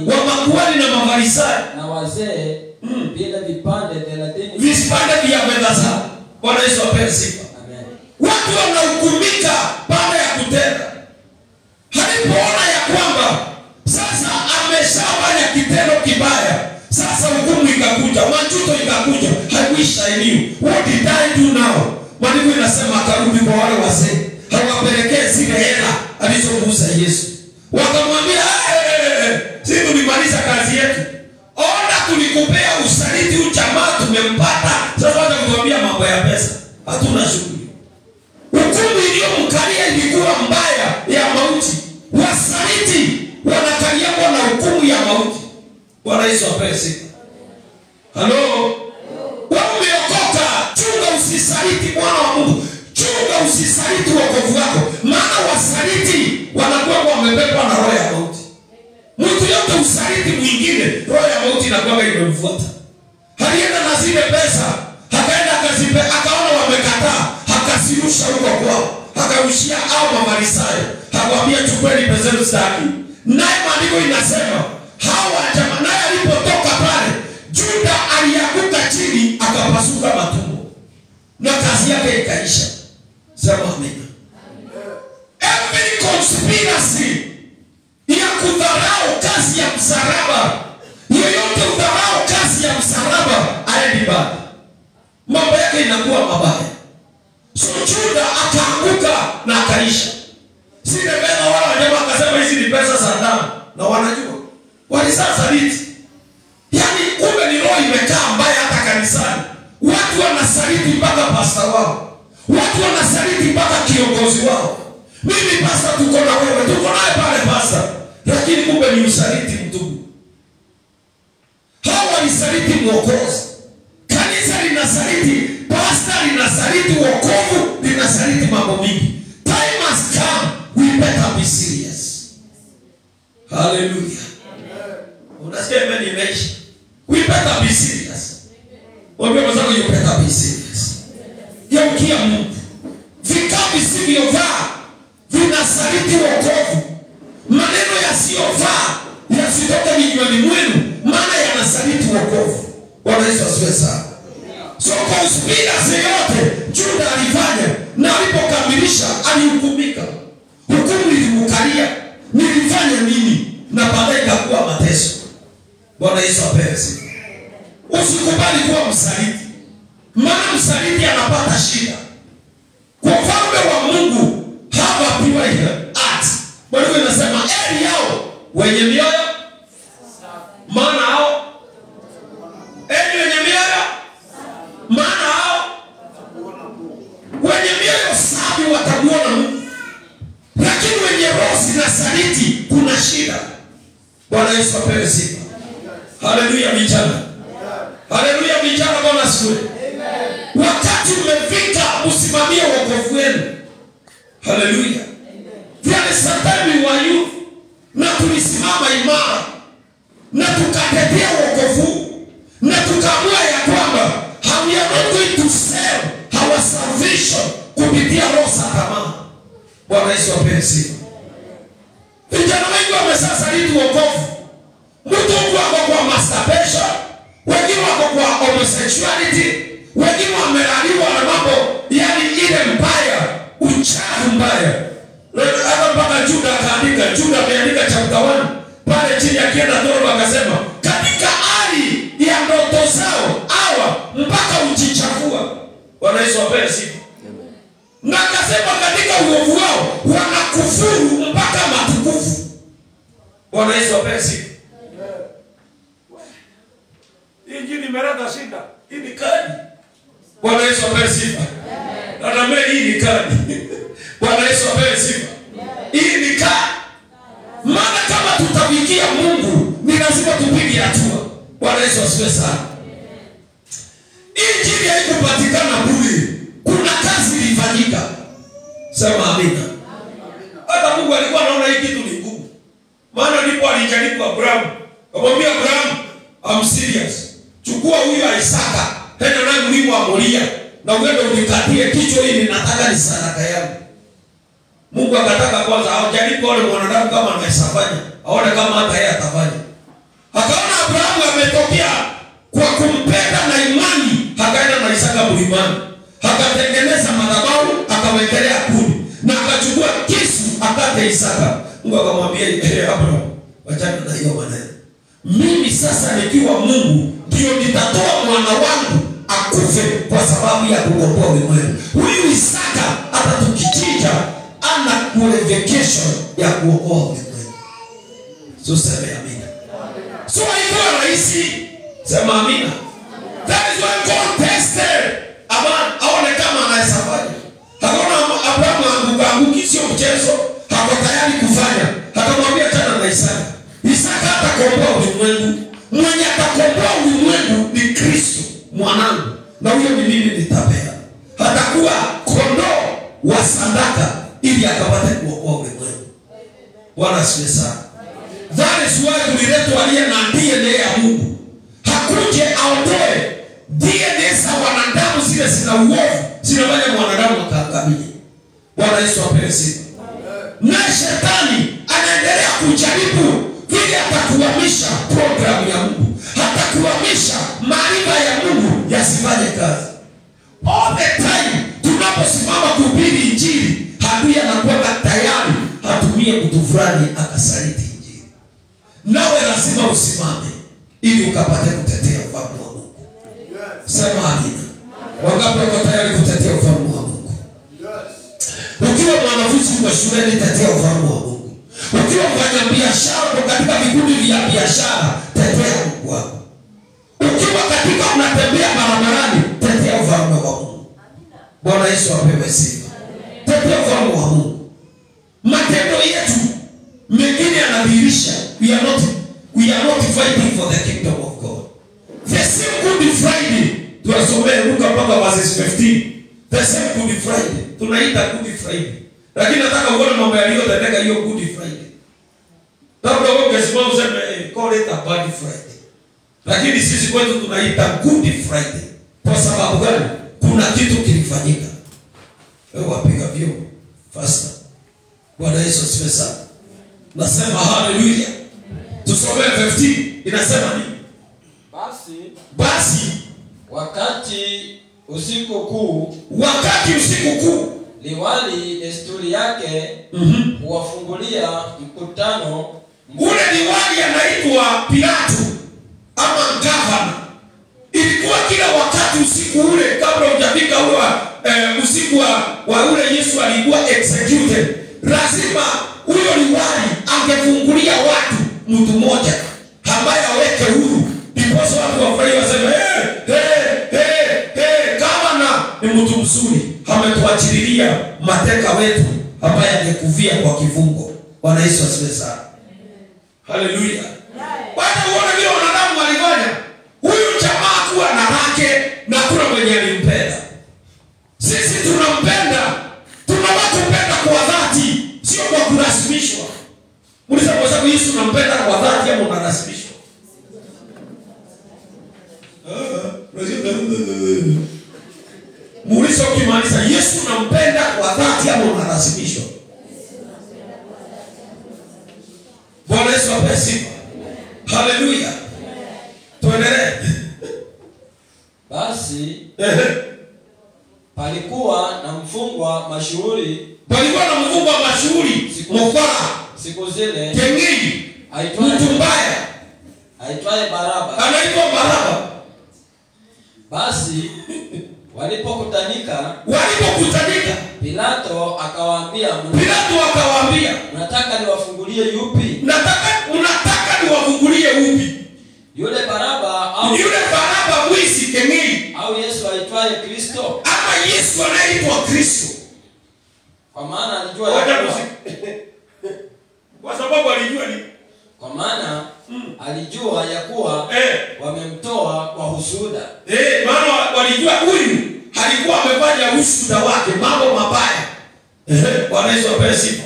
B: wa makuhani
A: na Mafarisayo
B: na wazee bila vipande 30
A: vipande vya fedha zao. Bwana Yesu apewe sifa.
B: Amen.
A: Watu wanahukumika baada ya kutenda. Alipoona ya kwamba sasa ameshafanya kitendo kibaya, sasa hukumu ikakuja, majuto ikakuja. I wish I knew. What did I do now? Maandiko inasema akarudi kwa wale wazee, hawapelekee zile hela alizomuuza Yesu. Wakamwambia, sisi tulimaliza kazi yetu. Ona tulikupea usaliti, ujamaa tumempata. Sasa wacha kutuambia mambo ya pesa. Hatuna shughuli. Hukumu iliyomkalia ilikuwa mbaya ya mauti. Wasaliti wanakaliwa na hukumu ya mauti. Bwana Yesu apewe sifa. Halo. Umeokoka, chunga usisaliti mwana wa Mungu. Chunga usisaliti wokovu wako. Maana wasaliti wanakuwa wamebebwa na roho ya mauti. Mtu yote usaliti mwingine, roho ya mauti inakuwa imemfuata. Alienda na zile pesa, akaenda akazipe, akaona wamekataa, akazirusha huko kwao, akarushia au Mafarisayo, akamwambia chukueni pesa zenu sitaki. Naye maandiko inasema hawa jamaa, naye alipotoka pale Juda alianguka chini akapasuka matumbo na kazi yake ikaisha. Sema amina. Every conspiracy ya kudharau kazi ya msalaba, yeyote udharau kazi ya msalaba aendi mbali, mambo yake inakuwa mabaya. So Juda akaanguka na akaisha. Zile pesa wala wanyama akasema hizi ni pesa za damu, na wanajua walisaliti. Yaani kumbe ni roho imekaa mbaya hata kanisani. Watu wanasaliti mpaka pastor wao. Watu wanasaliti mpaka kiongozi wao. Mimi pasta tuko na wewe, tuko naye pale pasta. Lakini kumbe ni usaliti mtupu. Hawa walisaliti Mwokozi. Kanisa linasaliti, pasta linasaliti wokovu, linasaliti mambo mingi. Time has come, we better be serious. Hallelujah. Unasikia imani imeisha. We better be serious. Mwambie mwenzako, you better be serious. Geukia Mungu. Vikao visivyofaa vinasaliti wokovu. Maneno yasiyofaa yasitoke vinywani mwenu, maana yanasaliti wokovu. Bwana Yesu asifiwe sana. So conspiracy yote Juda alifanya, na alipokamilisha alihukumika. Hukumu ilimkalia. Nilifanya nini? Na baadaye ikakuwa mateso. Bwana Yesu apewe sifa. Usikubali kuwa msaliti. Maana msaliti anapata shida. Kwa ufalme wa Mungu hawa pure heart. Bwana anasema heri yao wenye mioyo, maana hao heri wenye mioyo, maana hao wenye mioyo safi watamuona Mungu. Lakini wenye roho zinasaliti kuna shida. Bwana Yesu apewe sifa. Haleluya vijana. Haleluya vijana, Bwana asifiwe. Wakati umefika usimamie wokovu wenu. Haleluya. There is a time we were youth, na tulisimama imara na tukatetea wokovu, na tukaamua ya kwamba we are not going to sell our salvation kupitia roho za tamaa. Bwana Yesu apewe sifa. Vijana wengi wamesaliti wokovu. Mtu wako kwa masturbation, wengine wako kwa homosexuality, wengine wamelaliwa na mambo yani ile mbaya, uchafu mbaya. Hata mpaka Juda akaandika, Juda ameandika chapter 1 pale chini akienda Toro akasema katika hali ya ndoto zao hawa mpaka ujichafua. Bwana Yesu apewe sifa. Na akasema katika uovu wao wanakufuru mpaka matukufu. Bwana Yesu apewe sifa. Injili imeleta shida. Hii ni kadi. Bwana Yesu apewe sifa. Dada Mary, hii ni kadi. Bwana Yesu apewe sifa. Hii ni kadi. Maana kama tutafikia Mungu ni lazima tupige hatua. Bwana Yesu asifiwe sana. Injili haikupatikana bure. Kuna kazi ilifanyika. Sema amina. Hata Mungu alikuwa anaona hii kitu ni ngumu. Maana ndipo alijaribu Abrahamu. Akamwambia Abrahamu, I'm serious. Chukua huyu Isaka, enda naye mlima wa Moria na uende unikatie kichwa, hili nataka ni sadaka yangu. Mungu akataka kwanza ajaribu wale mwanadamu kama anaweza fanya, aone kama hata yeye atafanya. Akaona Abrahamu ametokea kwa kumpenda na imani, akaenda na Isaka mlimani. Akatengeneza madhabahu, akawekelea kuni na akachukua kisu akate Isaka. Mungu akamwambia, "Hey Abrahamu, wachana na hiyo maneno. Mimi sasa nikiwa Mungu ndio nitatoa mwana wangu akufe kwa sababu ya kukomboa ulimwengu. Huyu Isaka hata tukichinja ana qualification ya kuokoa ulimwengu." So sema amina. So haikuwa rahisi. Sema amina. That is why God tested Abraham, aone kama anaweza fanya. Akaona Abrahamu anguka sio mchezo, hako tayari kufanya. Akamwambia tena na Isaka. Isaka atakomboa ulimwengu. Mwenye atakomboa ulimwengu ni Kristo mwanangu, na huyo ni mimi nitapea. Atakuwa kondoo wa sadaka ili akapate kuokoa ulimwengu. Bwana asifiwe sana. That is why tuliletwa aliye na DNA ya Mungu. Hakuje aondoe DNA za wanadamu zile zina uovu, zinafanya mwanadamu akaangamie. Bwana Yesu apewe sifa. Na shetani anaendelea kujaribu ili atakuhamisha programu ya Mungu, atakuhamisha maarifa ya Mungu yasifanye kazi. All the time tunaposimama kuhubiri injili, adui anakuwa tayari atumie mtu fulani akasaliti injili. Nawe lazima usimame ili ukapate kutetea ufalme wa Mungu. Sema amina. Wangapi wako tayari kutetea ufalme wa Mungu? Ukiwa mwanafunzi kwa shuleni, tetea ufalme wa Mungu. Ukiwa mfanya biashara katika vikundi vya biashara, tetea Mungu wako. Ukiwa katika unatembea barabarani, tetea ufalme wa Mungu. Bwana Yesu apewe sifa. Tetea ufalme wa Mungu. We are not fighting for the kingdom of God. The same Good Friday, tuwasomee Luka mpaka verses 15. The same Good Friday, tunaita Good Friday. Lakini nataka uone mambo yaliyotendeka hiyo Good Friday. Labda wewe ungesimama useme call it a bad Friday. Lakini sisi kwetu tunaita Good Friday. Kwa sababu gani? Kuna kitu kilifanyika. Wewe wapiga vyombo faster. Bwana Yesu asifiwe sana. Nasema haleluya. Tusomee 15 inasema nini? Basi
B: wakati usiku kuu, liwali desturi yake huwafungulia mkutano.
A: Ule liwali anaitwa Pilato ama gavana. Ilikuwa kila wakati usiku ule kabla hujafika huo usiku wa ule Yesu alikuwa executed, lazima huyo liwali angefungulia watu mtu mmoja ambaye aweke huru, ndipo watu wafurahi waseme hey, gavana ni mtu mzuri, ametuachililia mateka wetu ambaye angekufia kwa kifungo. Bwana Yesu asifiwe sana. Haleluya. Baada uone vile wanadamu walifanya. Huyu jamaa kuwa na lake na kuna mwenye alimpenda. Sisi tunampenda, tunawakupenda kwa dhati, sio kwa kulasimishwa. Muulize kwa sababu Yesu unampenda kwa dhati ama unalasimishwa? Muulize ukimaliza, Yesu unampenda kwa dhati ama unalasimishwa? Bwana Yesu apewe sifa. Haleluya. Tuendelee.
B: Basi palikuwa na mfungwa mashuhuri.
A: Palikuwa na mfungwa mashuhuri mfara
B: siku zile,
A: kengei, mtu mbaya
B: aitwaye Baraba.
A: Anaitwa Baraba.
B: Basi walipokutanika, Pilato akawaambia, mnataka niwafungulie yupi?
A: Mnataka niwafungulie upi?
B: Yule Baraba au
A: yule Baraba mwizi kengei,
B: au Yesu aitwaye Kristo?
A: Ama Yesu anaitwa Kristo.
B: Kwa maana alijua
A: kwa sababu alijua ni
B: kwa maana alijua ya kuwa wamemtoa kwa husuda.
A: Maana walijua huyu alikuwa amefanya husuda wake mambo mabaya. Bwana Yesu apewe sifa.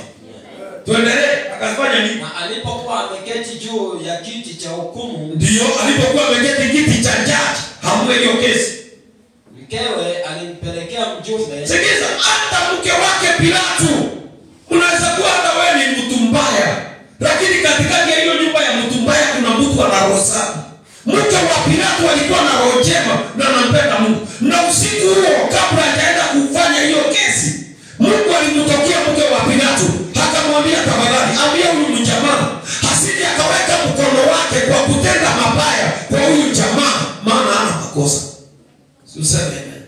A: Tuendelee. Akafanya nini?
B: Na alipokuwa ameketi juu ya kiti cha hukumu,
A: ndio alipokuwa ameketi kiti cha jaji, hamwe hiyo kesi,
B: mkewe alimpelekea mjumbe.
A: Sikiza, hata mke wake Pilato, unaweza kuwa hata wewe ni mtu mbaya, lakini katikati ya hiyo nyumba ya mtu mbaya kuna mtu ana roho safi. Mke wa Pilato alikuwa na roho njema na anampenda Mungu. Na usiku huo kabla hajaenda kufanya hiyo kesi, Mungu alimtokea mke wa Pilato akamwambia, tafadhali ambia huyu mjamaa asije akaweka mkono wake kwa kutenda mabaya kwa huyu jamaa, maana hana makosa. Usiseme amen.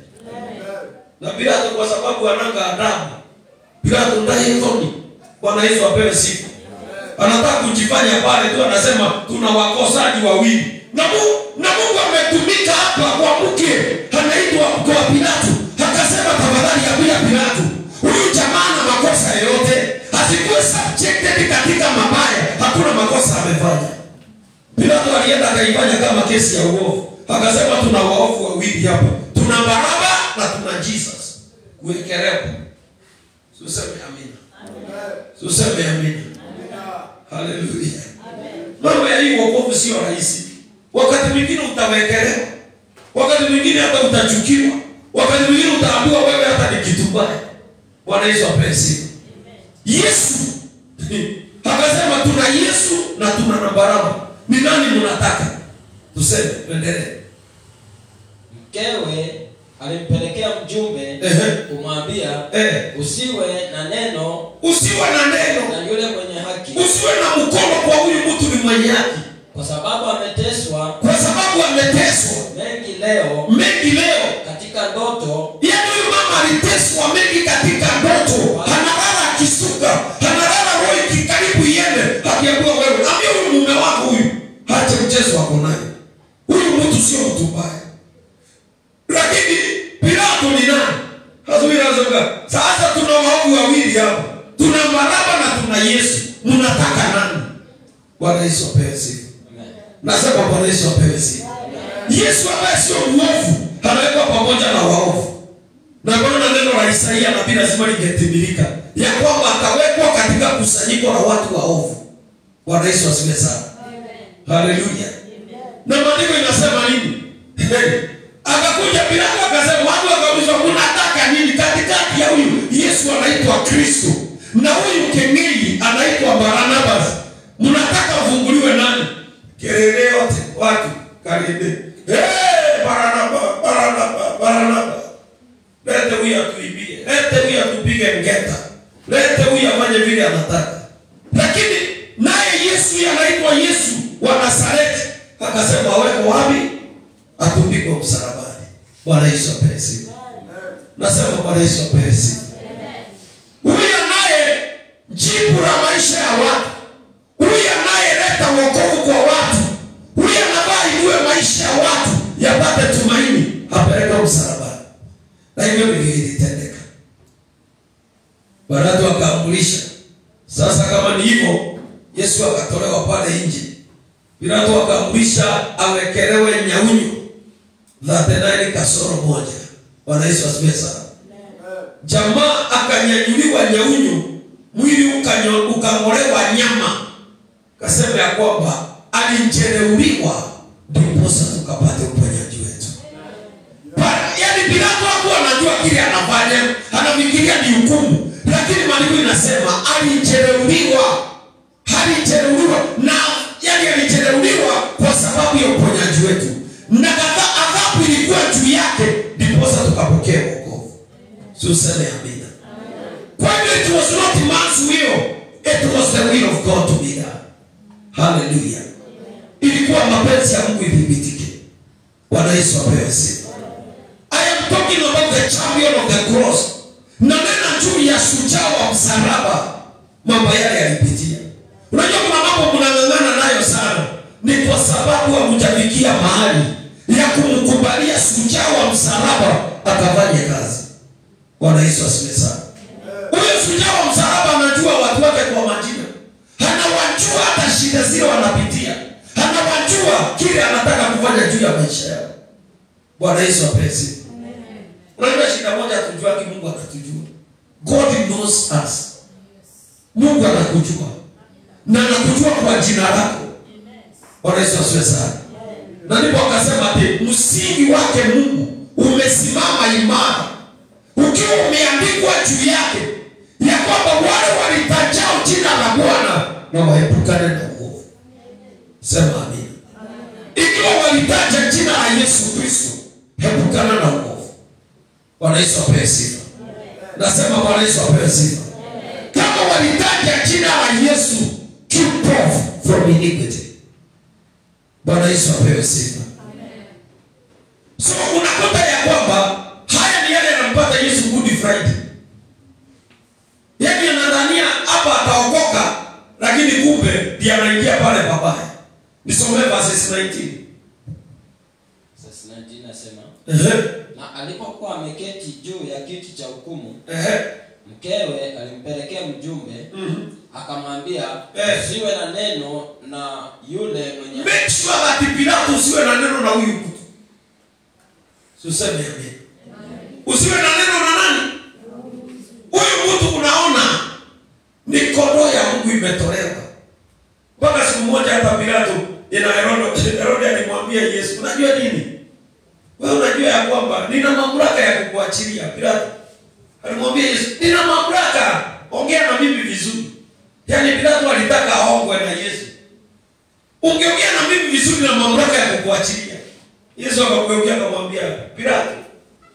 A: Na Pilato kwa sababu ananga adabu, Pilato ndiye thoni. Bwana Yesu apewe sifa. Anataka kujifanya pale tu, anasema tuna wakosaji wawili. Na Mungu ametumika hapa kwa mke anaitwa kwa Pilato. Akasema tafadhali ambia Pilato huyu jamaa na makosa yote asikuwe subjected katika mabaya, hakuna makosa amefanya. Pilato alienda akaifanya kama kesi ya uovu. Akasema tuna waovu wawili hapa, tuna Baraba na tuna Jesus. Kuwekelewa. Useme amina. Useme amina. Haleluya. Mambo ya hii wokovu sio rahisi. Wakati mwingine utawekelewa, wakati mwingine hata utachukiwa, wakati mwingine utaambiwa wewe hata ni kitu baya. Bwana Yesu apewe sifa. Yesu akasema tuna Yesu na tuna na Baraba. Ni nani mnataka? Tuseme, tuendelee.
B: Mkewe alimpelekea mjumbe kumwambia, usiwe na neno,
A: usiwe na neno
B: na yule mwenye haki,
A: usiwe na mkono kwa huyu mtu ni mwenye haki,
B: kwa sababu ameteswa,
A: kwa sababu ameteswa
B: mengi leo,
A: mengi leo
B: katika ndoto.
A: Yaani huyu mama aliteswa mengi katika ndoto, analala akisuka, analala roho ikikaribu iende, akiambiwa wewe, ambia huyu mume wako huyu acha mchezo wako naye, huyu mtu sio mtu mbaya. Lakini Pilato ni nani? Sasa tuna waovu wawili hapa, tuna Baraba na tuna Yesu. Mnataka nani? Bwana Yesu apewe sifa. Nasema Bwana Yesu apewe sifa. Yesu ambaye sio mwovu anawekwa pamoja na waovu. Na kwa neno la Isaia nabii lazima lingetimilika, ya kwamba atawekwa katika kusanyiko la watu waovu. Bwana Yesu asifiwe sana. Haleluya. Na maandiko inasema nini? Akakuja Pilato akasema, watu wakaulizwa mnataka nini katikati ya huyu Yesu anaitwa Kristo na huyu kengeli anaitwa Barnabas, mnataka ufunguliwe nani? Kelele yote watu karibu. Hey, Barnaba, Barnaba, Barnaba. Lete huyu atuibie, lete huyu atupige ngeta, lete huyu afanye vile anataka. Lakini naye Yesu anaitwa Yesu wa Nazareti akasema awekwe wapi? Atupigwe msalabani. Bwana Yesu apewe sifa. Nasema Bwana Yesu apewe sifa. Huyu naye jibu la maisha ya watu, huyu anayeleta wokovu kwa watu, huyu anavaa maisha ya watu yapate tumaini, apeleke msalabani. Na hivyo ndivyo ilitendeka. Pilato akaamulisha. Sasa kama ni hivyo, Yesu akatolewa pale nje. Pilato akaamulisha awekelewe nyaunyu 39 kasoro 1. Bwana Yesu asifiwe sana. Jamaa akanyanyuliwa nyaunyu, mwili ukang'olewa nyama. Kasema ya kwamba alijeruhiwa ndiposa tukapate uponyaji wetu. Yaani Pilato hakuwa anajua kile anafanya, anafikiria ni hukumu, lakini maandiko inasema alijeruhiwa. Alijeruhiwa na yaani alijeruhiwa kwa sababu ya uponyaji wetu. Na adhabu ilikuwa juu yake ndiposa tukapokea wokovu. Tuseme amina. Kwa hivyo it was not man's will, it was the will of God to be done. Hallelujah. Ilikuwa mapenzi ya Mungu ithibitike. Bwana Yesu apewe sifa. I am talking about the champion of the cross. Na nena juu ya shujaa wa msalaba, mambo yale yalipitia. Unajua kuna mambo mnang'ang'ana nayo sana, ni kwa sababu hamjafikia mahali ya kumkubalia shujaa wa msalaba akafanye kazi. Bwana Yesu asifiwe sana. Huyo shujaa wa msalaba anajua watu wake kwa majina. Anawajua hata shida zile wanapitia. Anawajua kile anataka kufanya juu ya maisha yao. Bwana Yesu apewe sifa. Unajua shida moja hatujua, Mungu anatujua. God knows us. Mungu anakujua. Na anakujua kwa jina lako. Bwana Yesu asifiwe sana. Na ndipo akasema ati msingi wake Mungu umesimama imara, ukiwa umeandikwa juu yake ya kwamba wale walitajao jina la Bwana na waepukane na uovu. Sema amina. Ikiwa walitaja jina la Yesu Kristo, epukana na uovu. Bwana Yesu apewe sifa. Nasema Bwana Yesu apewe sifa. Kama walitaja jina la Yesu, keep off from iniquity. Bwana Yesu apewe sifa. So unakuta ya kwamba haya ni yale yanampata Yesu Good Friday. Yaani anadhania hapa ataokoka, lakini kumbe ndiye anaingia pale pabaya. Nisome verses 19.
B: Verses 19 nasema, na alipokuwa ameketi juu ya kiti cha hukumu, mkewe alimpelekea mjumbe, akamwambia, usiwe na neno na yule mwenye.
A: Make sure that Pilato usiwe na neno na huyu mtu. Usiseme amen. Usiwe na neno na nani? Huyu mtu unaona ni kondoo ya Mungu imetolewa. Mpaka siku moja hata Pilato ina Herode alimwambia Yesu, unajua nini? Wewe unajua ya kwamba nina mamlaka ya kukuachilia. Pilato alimwambia Yesu, nina mamlaka, ongea na mimi vizuri. Yaani Pilato alitaka aongwe na Yesu. Ungeongea na mimi vizuri na mamlaka ya kukuachilia. Yesu akamgeukia akamwambia, Pilato,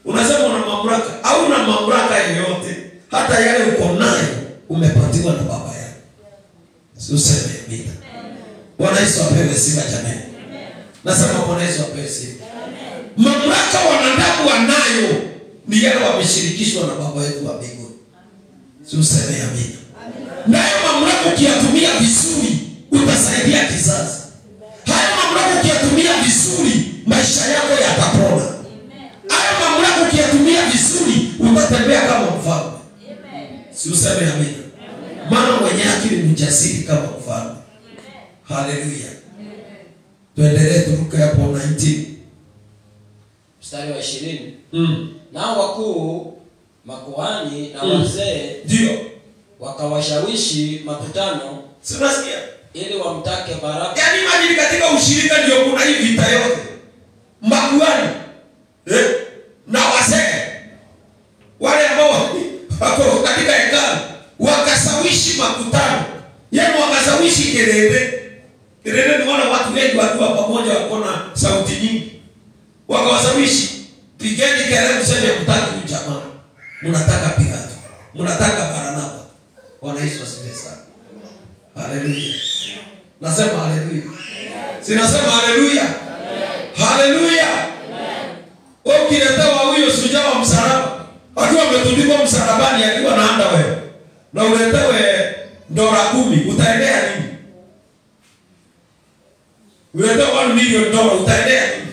A: unasema una mamlaka? Hauna mamlaka yoyote. Hata yale uko nayo umepatiwa na baba yako. Usiseme amina. Bwana Yesu apewe sifa jamani. Nasema Bwana Yesu apewe sifa. Mamlaka wanadamu wanayo ni yale wameshirikishwa na baba yetu wa mbinguni. Usiseme amina. Nayo mamlaka ukiyatumia vizuri utasaidia kizazi. Hayo mamlaka ukiyatumia vizuri maisha yako yatapona. Hayo mamlaka ukiyatumia vizuri utatembea kama mfalme. Usiseme amina. Maana mwenye akili ni mjasiri kama mfalme. Haleluya. Tuendelee, turuke hapo 19.
B: Mstari wa 20. Nao wakuu makuhani na wazee
A: ndio
B: wakawashawishi makutano,
A: Unasikia?
B: ili wamtake Baraba.
A: Yaani imagine katika ushirika ndio kuna hii vita yote. Makuhani na wazee wale ambao wako katika hekalu wakashawishi makutano. Yaani wakashawishi kelele. Kelele ni wale watu wengi wakiwa pamoja wako na sauti nyingi. Wakawashawishi, pigeni kelele mseme mtaki huyu jamaa. Mnataka Pilato. Mnataka Barnaba. Bwana Yesu asifiwe sana. Haleluya. Nasema haleluya. Sinasema haleluya. Haleluya. Ukiletewa huyo shujaa wa msalaba akiwa ametundikwa msalabani akiwa na underwear, na uletewe dola 10, utaendea nini? Uletewe $1 million, utaendea nini?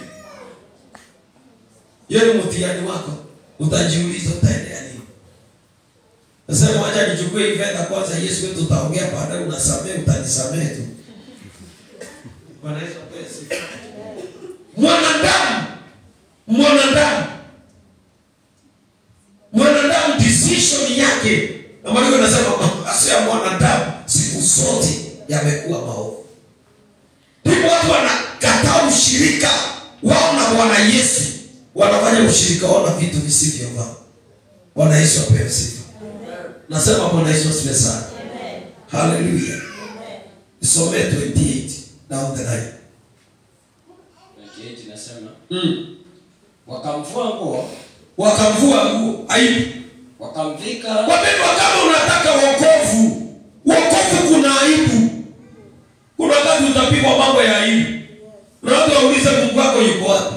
A: Yeye mtihani wako, utajiuliza utaendea nini? Nasema acha nichukue hii fedha kwanza, Yesu wetu utaongea baadaye, unasamehe, utanisamehe tu. Bwana Yesu apewe sifa. Mwanadamu decision yake, na maandiko yanasema mawazo ya mwanadamu siku zote yamekuwa maovu. Ndipo watu wanakataa ushirika wao na Bwana Yesu, wanafanya ushirika wao na vitu visivyofaa. Bwana Yesu apewe sifa. Nasema Bwana Yesu asifiwe sana. Haleluya. Nisome 28 down the line.
B: 28 nasema wakamvua nguo,
A: wakamvua nguo, aibu,
B: wakamvika.
A: Wapendwa, kama unataka wokovu, wokovu kuna aibu. Kuna wakati utapigwa mambo ya aibu. Na watu waulize Mungu wako yuko wapi?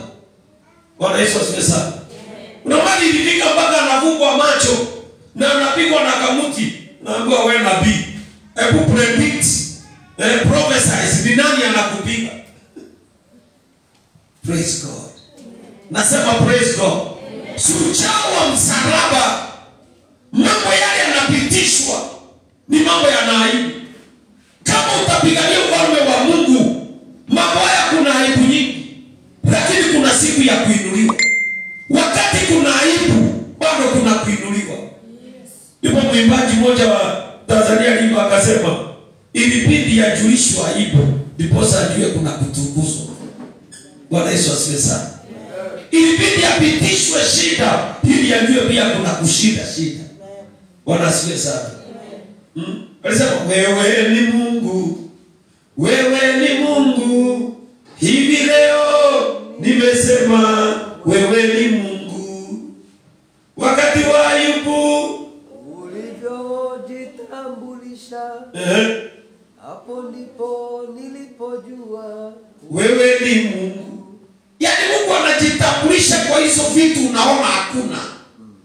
A: Bwana Yesu asifiwe sana. Kuna mali ilifika mpaka anafungwa macho na anapigwa na kamuti. Naambiwa wewe nabii, hebu predict, prophesy, ni nani anakupiga? Praise God. Nasema praise God. Shujaa wa msalaba, mambo yale yanapitishwa ni mambo yana aibu. Kama utapigania ufalme wa Mungu, mambo haya kuna aibu nyingi, lakini kuna siku ya kuinuliwa. Wakati kuna aibu, bado kuna kuinuliwa. Ndipo mwimbaji mmoja wa Tanzania alimba akasema, ilibidi yajulishwe aibu ndiposa ajue kuna kutukuzwa. Bwana Yesu asifiwe sana. Ilibidi apitishwe shida ili ajue pia kuna kushinda shida. Bwana asifiwe sana. Alisema wewe ni Mungu, wewe ni Mungu, hivi leo nimesema wewe ni Mungu. Wakati wa Ayubu
C: ulivyojitambulisha, hapo ndipo nilipojua
A: wewe ni Mungu. Yaani Mungu anajitambulisha kwa hizo vitu unaona hakuna.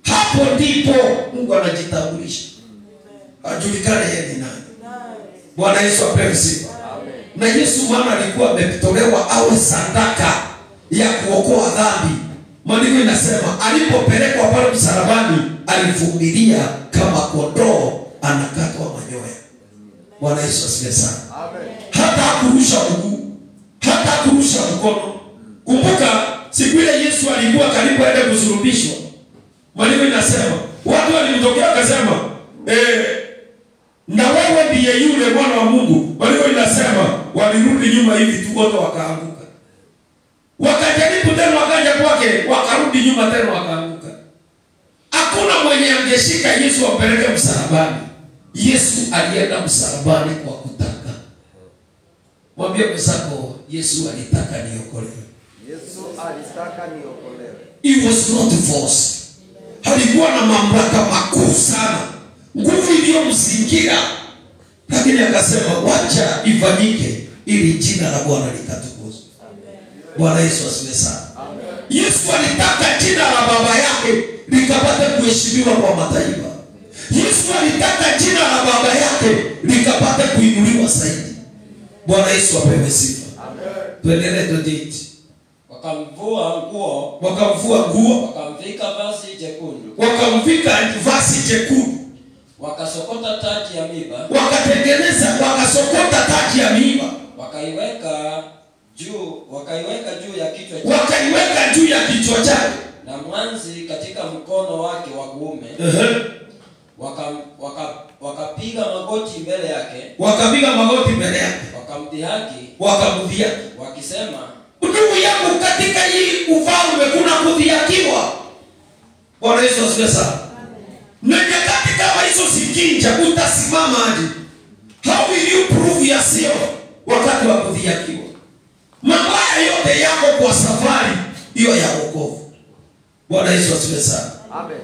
A: Hapo ndipo Mungu anajitambulisha. Ajulikane yeye ni nani. Bwana Yesu apewe sifa. Na Yesu maana alikuwa ametolewa awe sadaka ya kuokoa dhambi. Maandiko inasema alipopelekwa pale msalabani alivumilia kama kondoo anakatwa manyoya. Bwana Yesu asifiwe sana. Hata hakurusha mguu, hata hakurusha mkono. Kumbuka siku ile Yesu alikuwa karibu aende kusulubishwa. Maandiko inasema watu walimtokea akasema, na wewe ndiye yule mwana wa Mungu. Maandiko inasema walirudi nyuma hivi tu wote wakaanguka. Wakajaribu tena wakaja kwake, wakarudi nyuma tena wakaanguka. Hakuna mwenye angeshika Yesu ampeleke msalabani. Yesu alienda msalabani kwa kutaka. Mwambie mwenzako, Yesu alitaka niokolewe.
C: Yesu alitaka niokolewe.
A: He was not forced. Alikuwa na mamlaka makuu sana, nguvu iliyomzingira, lakini akasema wacha ifanyike ili jina la Bwana likatukuzwe. Bwana Yesu asifiwe sana. Yesu alitaka jina la baba yake likapate kuheshimiwa kwa mataifa. Yesu alitaka jina la baba yake likapate kuinuliwa zaidi. Bwana Yesu apewe sifa. Tuendelee 28.
B: Wakamvua nguo,
A: wakamvua nguo,
B: wakamvika vazi jekundu,
A: wakamvika vazi jekundu,
B: wakasokota taji ya miiba,
A: wakatengeneza, wakasokota taji ya miiba,
B: Wakaiweka juu ya kichwa chake.
A: Wakaiweka juu ya kichwa chake.
B: Na mwanzi katika mkono wake wa kuume. Wakapiga magoti mbele yake.
A: Wakapiga magoti mbele yake. Wakamdhihaki.
B: Wakisema,
A: ndugu yangu, katika hii ufalme kuna kudhihakiwa. Bwana Yesu asifiwe sana. Na nyakati kama hizo zikinja, utasimama aje? How will you prove yourself wakati wa kudhihakiwa? Mabaya yote yako kwa safari hiyo ya wokovu. Bwana Yesu asifiwe sana.
C: Amen.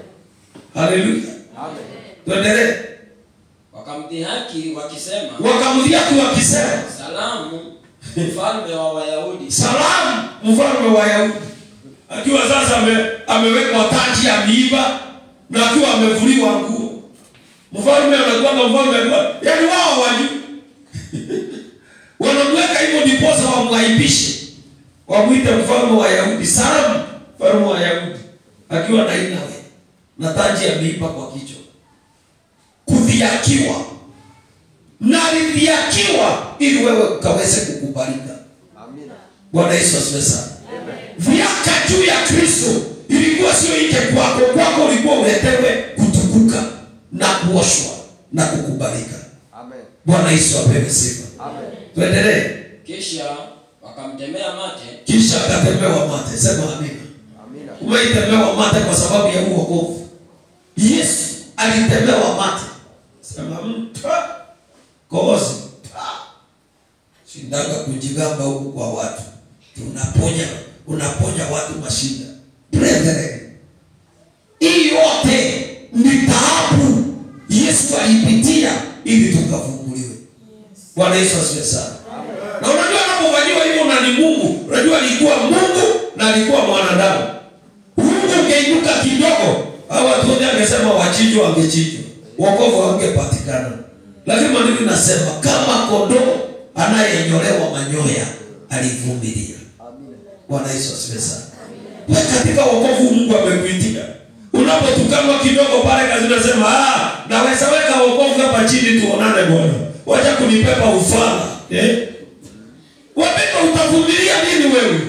A: Haleluya.
C: Amen.
A: Tuendelee.
B: Wakamdhihaki wakisema, salamu mfalme wa Wayahudi.
A: Salamu mfalme wa Wayahudi. Akiwa sasa amewekwa taji ya miiba na akiwa amevuliwa nguo. Mfalme anakuwa mfalme, yaani wao wajui. Wanamweka hivyo ndiposa wamwaibishe. Wamuite mfalme wa Wayahudi. Salamu mfalme wa Wayahudi. Akiwa na inawe na taji ya miiba kwa kichwa. Kudhihakiwa. Na alidhihakiwa ili wewe ukaweze kukubalika.
C: Amina.
A: Bwana Yesu asifiwe sana. Viaka juu ya Kristo ilikuwa sio nje kwako, kwako ulikuwa uletewe kutukuka na kuoshwa na kukubalika.
C: Amen.
A: Bwana Yesu apewe sifa.
C: Amen.
A: Tuendelee.
B: Kisha wakamtemea mate.
A: Kisha akatemewa mate. Sema amina.
C: Amina.
A: Umeitemewa mate kwa sababu ya wokovu. Yesu alitemewa mate. Sema mta kozi. Shindaga kujigamba huku kwa watu. Tunaponya, unaponya watu mashinda. Brethren, hii yote ni taabu Yesu alipitia ili tukafunguliwe. Bwana Yesu asifiwe sana. Na unajua anapofanyiwa hivyo na ni Mungu, unajua alikuwa Mungu na alikuwa mwanadamu. Mungu ungeinuka kidogo, hao watu wote angesema wachinjwe, angechinjwa. Wokovu haungepatikana. Lakini maandiko inasema kama kondoo anayenyolewa manyoya alivumilia. Bwana Yesu asifiwe sana. Wewe katika wokovu Mungu amekuitia. Unapotukanwa kidogo pale kazi unasema, naweza weka wokovu hapa chini tuonane Bwana. Wacha kunipepa ufala. Wapendwa, utavumilia nini wewe?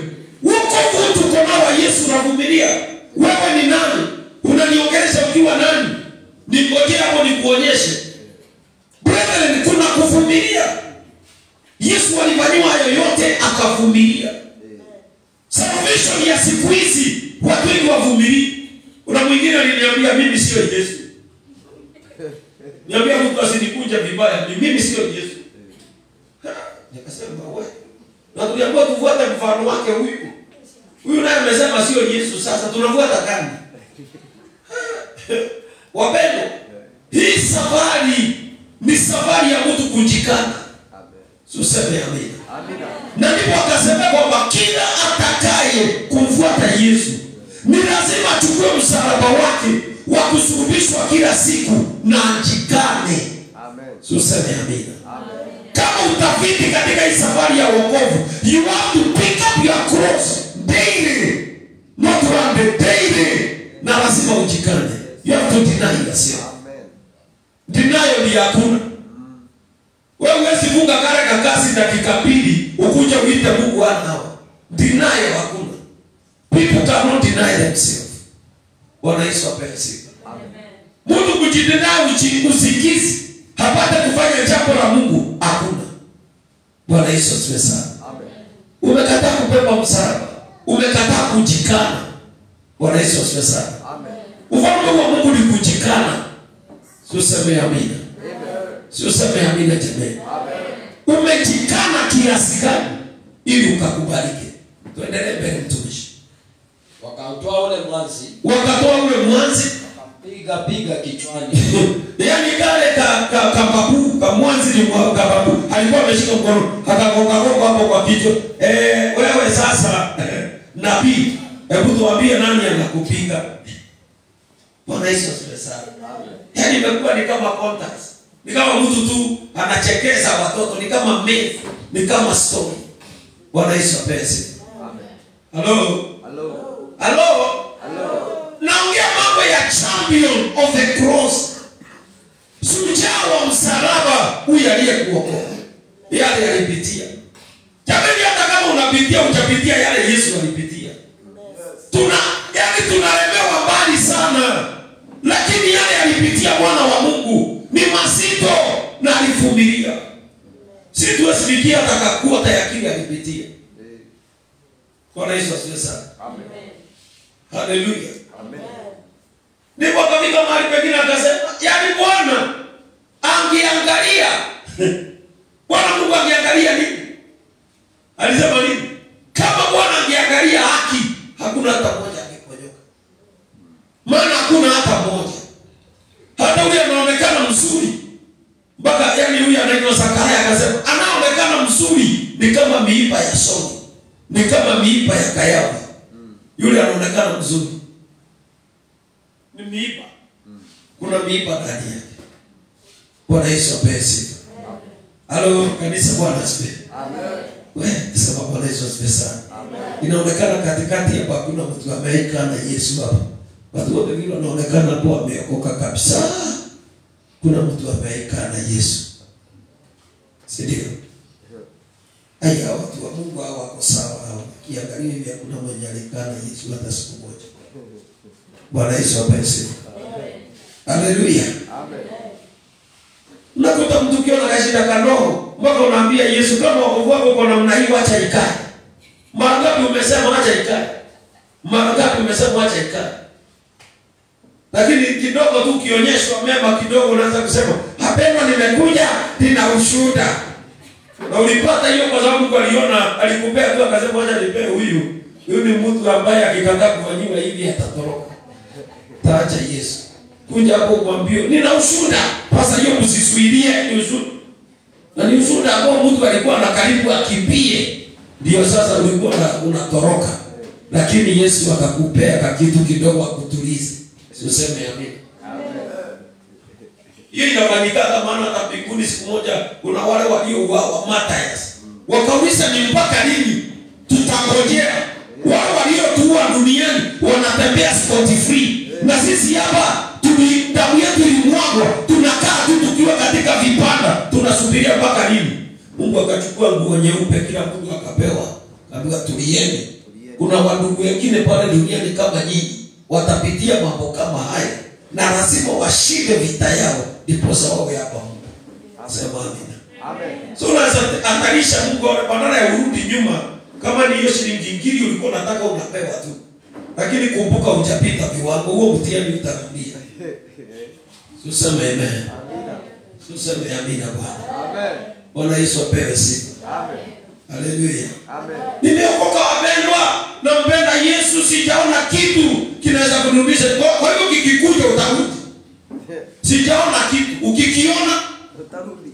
A: Wokovu tuko nao wa Yesu unavumilia. Wewe ni nani? Unaniongelesha ukiwa nani? Ningojee hapo nikuonyeshe. Brethren, kuna kuvumilia. Yesu alifanyiwa hayo yote akavumilia. Salvation ya siku hizi watu wengi wavumilie. Kuna mwingine aliniambia mimi sio Yesu. Niambia mtu asinikunja vibaya, mimi sio Yesu. Nikasema wewe. Na tuliambiwa tufuate mfano wake huyu. Huyu naye amesema sio Yesu, sasa tunafuata gani? Wapendwa, hii safari ni safari ya mtu kujikana. Tuseme amina.
C: Amina.
A: Na ndipo akasema kwamba kila atakaye kumfuata Yesu ni lazima achukue msalaba wake wa kusulubishwa kila siku na ajikane.
C: Amen.
A: Tuseme amina.
C: Amen.
A: Kama utafiti katika hii safari ya wokovu, you have to pick up your cross daily. Not one day, daily. Na lazima ujikane. You have to deny yourself.
C: Amen.
A: Denial ni hakuna. Wewe huwezi funga kare kakasi dakika mbili ukuje uite Mungu hana. Denial hakuna. People cannot deny themselves. Bwana Yesu apewe sifa.
C: Amen.
A: Mtu kujideny usingizi hapata kufanya jambo la Mungu hakuna. Bwana Yesu asifiwe sana.
C: Amen.
A: Umekataa kubeba msalaba, umekataa kujikana. Bwana Yesu asifiwe sana.
C: Amen.
A: Ufalme wa Mungu ni kujikana. Tuseme amina. Tuseme amina jamani.
C: Amen.
A: Umejikana kiasi gani ili ukakubalike? Tuendelee mbele mtumishi.
B: Wakautoa ule mwanzi.
A: Wakatoa ule mwanzi,
B: wakampiga piga kichwani.
A: Yaani kale kababu, kamwanzi ni kababu. Alikuwa ameshika mkono, akagonga gonga hapo kwa kichwa. Wewe sasa nabii, hebu tuambie nani anakupiga? Bwana Yesu asifiwe sana. Yaani imekuwa ni kama contest. Ni kama mtu tu anachekeza watoto, ni kama myth, ni kama story. Bwana Yesu apewe sifa.
C: Amen.
A: Hello.
C: Hello.
A: Hello.
C: Hello.
A: Naongea mambo ya champion of the cross. Shujaa wa msalaba huyu aliyekuokoa. Yale alipitia. unapitia utapitia yale Yesu alipitia. Yaani tunalemewa mbali sana. Lakini yale alipitia Bwana wa Mungu ni mazito na alivumilia. Sisi tuwasifikia atakakuwa tayakini alipitia. Bwana Yesu asifiwe sana.
D: Amen.
A: Haleluya.
D: Amen.
A: Ndipo akafika mahali pengine akasema, yaani Bwana angeangalia. Bwana Mungu angeangalia nini? Alisema nini? Kama Bwana angeangalia haki, hakuna hata mmoja angeponyoka. Maana hakuna hata mmoja. Hata yule anaonekana mzuri. Mpaka yaani huyu anaitwa Zakaria akasema, anaonekana mzuri ni kama miiba ya songo, ni kama miiba ya kayawa. Yule anaonekana mzuri. Ni miiba. Kuna miiba ndani yake. Bwana Yesu apewe sifa. Halo kanisa, Bwana asifiwe.
D: Amen.
A: Wewe sema Bwana Yesu asifiwe sana.
D: Amen.
A: Inaonekana katikati hapa hakuna mtu ameika na Yesu hapa. Watu wote vile wanaonekana kuwa wameokoka kabisa. Kuna mtu ameika na Yesu. Si ndio? Haya watu wa Mungu hao wako sawa hao. Kiangalia hivi hakuna mwenye alikaa na Yesu hata siku moja. Bwana Yesu apewe sifa. Haleluya.
D: Amen.
A: Unakuta mtu kiona kashinda kanoo, mpaka unaambia Yesu kama wokovu wako uko namna hii acha ikae. Mara ngapi umesema acha ikae? Mara ngapi umesema acha ikae? Lakini kidogo tu ukionyeshwa mema kidogo unaanza kusema, "Hapana, nimekuja nina ushuhuda." Na ulipata hiyo kwa sababu Mungu aliona, alikupea tu akasema acha nipe huyu. Huyu ni mtu ambaye akikataa kufanyiwa hivi atatoroka. Taacha Yesu. Kuja hapo mwambie nina ushuhuda. Sasa hiyo msisuilie ni ushuhuda. Na ni ushuhuda ambao mtu alikuwa na karibu akimbie. Ndio sasa ulikuwa unatoroka. Lakini Yesu akakupea kitu kidogo akutulize. Useme amina.
D: Amen.
A: Hiyo inafanyika maana hata mbinguni siku moja kuna wale waliouawa martyrs. Wakauliza ni mpaka lini tutangojea? Wale waliotuua duniani wanatembea scot free. Na sisi hapa damu yetu ilimwagwa, tunakaa tu tukiwa katika vipanda, tunasubiria mpaka lini? Mungu akachukua nguo nyeupe, kila mtu akapewa. Akaambiwa tulieni. Kuna wandugu wengine pale duniani kama nyinyi watapitia mambo kama haya na lazima washinde vita yao ndipo wawe hapa Mungu. Sema amina.
D: Amen.
A: So unaweza atarisha Mungu badala ya urudi nyuma, kama ni hiyo shilingi ngiri ulikuwa unataka unapewa tu. Lakini kumbuka hujapita viwango, huo mtihani utarudia. Useme amen.
D: Amina.
A: Useme amina Bwana.
D: Amen.
A: Bwana Yesu apewe sifa.
D: Amen.
A: Haleluya.
D: Amen.
A: Nimeokoka wapendwa, nampenda Yesu, sijaona kitu kinaweza kunirudisha. Kwa hivyo kikikuja utarudi. Sijaona kitu, ukikiona
D: utarudi.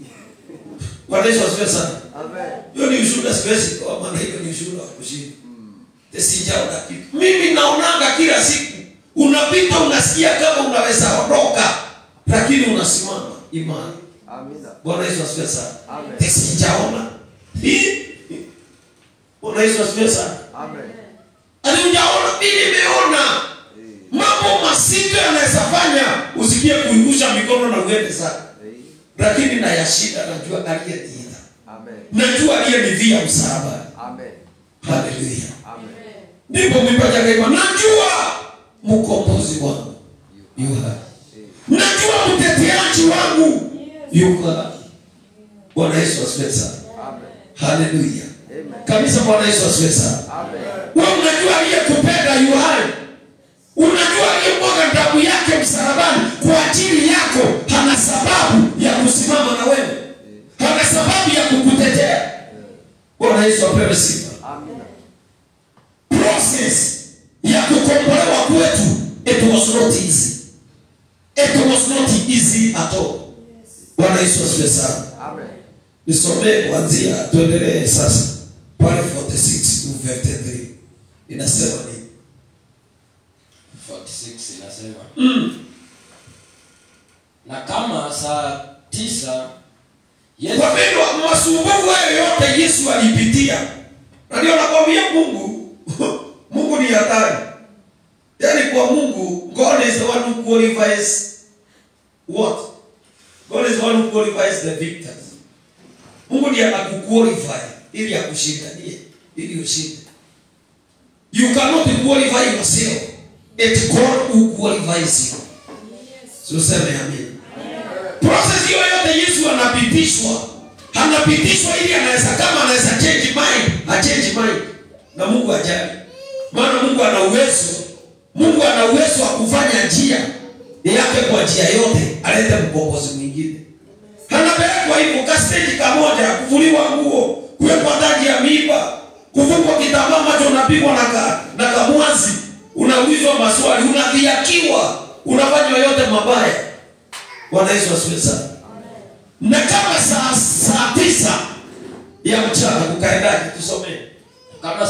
A: Bwana Yesu asifiwe sana.
D: Amen.
A: Hiyo ni ushuhuda, siwezi kwa maana hiyo ni ushuhuda wa kushinda. Sijaona kitu. Mimi naonanga kila siku. Unapita unasikia kama unaweza ondoka, lakini unasimama imani.
D: Amina.
A: Bwana Yesu asifiwe sana.
D: Amen.
A: Sijaona. Bwana Yesu asifiwe sana.
D: Amen.
A: Alijaona, mimi nimeona. Mambo mazito yanaweza fanya usikie kuirusha mikono na uende sana. Lakini na yashinda, najua aliyeniita.
D: Amen.
A: Najua aliyenivia msalaba.
D: Amen.
A: Haleluya.
D: Amen.
A: Ndipo mwimbaji akaimba, najua mkombozi wangu yu hai. Najua mteteaji wangu yuko hai. Bwana Yesu asifiwe sana.
D: Amen.
A: Haleluya.
D: Amen.
A: Kabisa Bwana Yesu asifiwe sana.
D: Amen.
A: Wewe unajua aliyekupenda yu hai. Unajua aliyemwaga damu yake msalabani kwa ajili yako, hana sababu ya kusimama na wewe. Hana sababu ya kukutetea. Bwana Yesu apewe sifa.
D: Amen.
A: Process ya kukombolewa kwetu, it was not easy. It was not easy at all. Bwana Yesu asifiwe sana.
D: Amen.
A: Nisomee kuanzia, tuendelee sasa pale 46 to 53. Inasema nini?
B: 46 inasema. Na kama saa 9 Yesu,
A: wapendwa, masumbufu hayo yote Yesu alipitia. Na ndio nakwambia Mungu, Mungu ni hatari. Yaani kwa Mungu, God is the one who qualifies what? God is the one who qualifies the victors. Mungu ndiye anakuqualify ili akushindanie, ili ushinde. You cannot qualify yourself. It's God who qualifies you. So sema amina. Process hiyo yote Yesu anapitishwa. Anapitishwa ili anaweza, kama anaweza change mind, a change mind. Na Mungu ajali. Maana Mungu ana uwezo. Mungu ana uwezo wa kufanya njia yake kwa njia yote, alete mkombozi mwingine. Anapelekwa hivyo kastage kamoja, kuvuliwa nguo, kuwekwa taji ya miiba, kufungwa kitambaa macho, unapigwa na kamwazi, unaulizwa maswali, unadhihakiwa, unafanywa yote mabaya. Bwana Yesu asifiwe sana. Na kama saa 9 ya mchana kukaendaje? Tusomee.
B: Na kama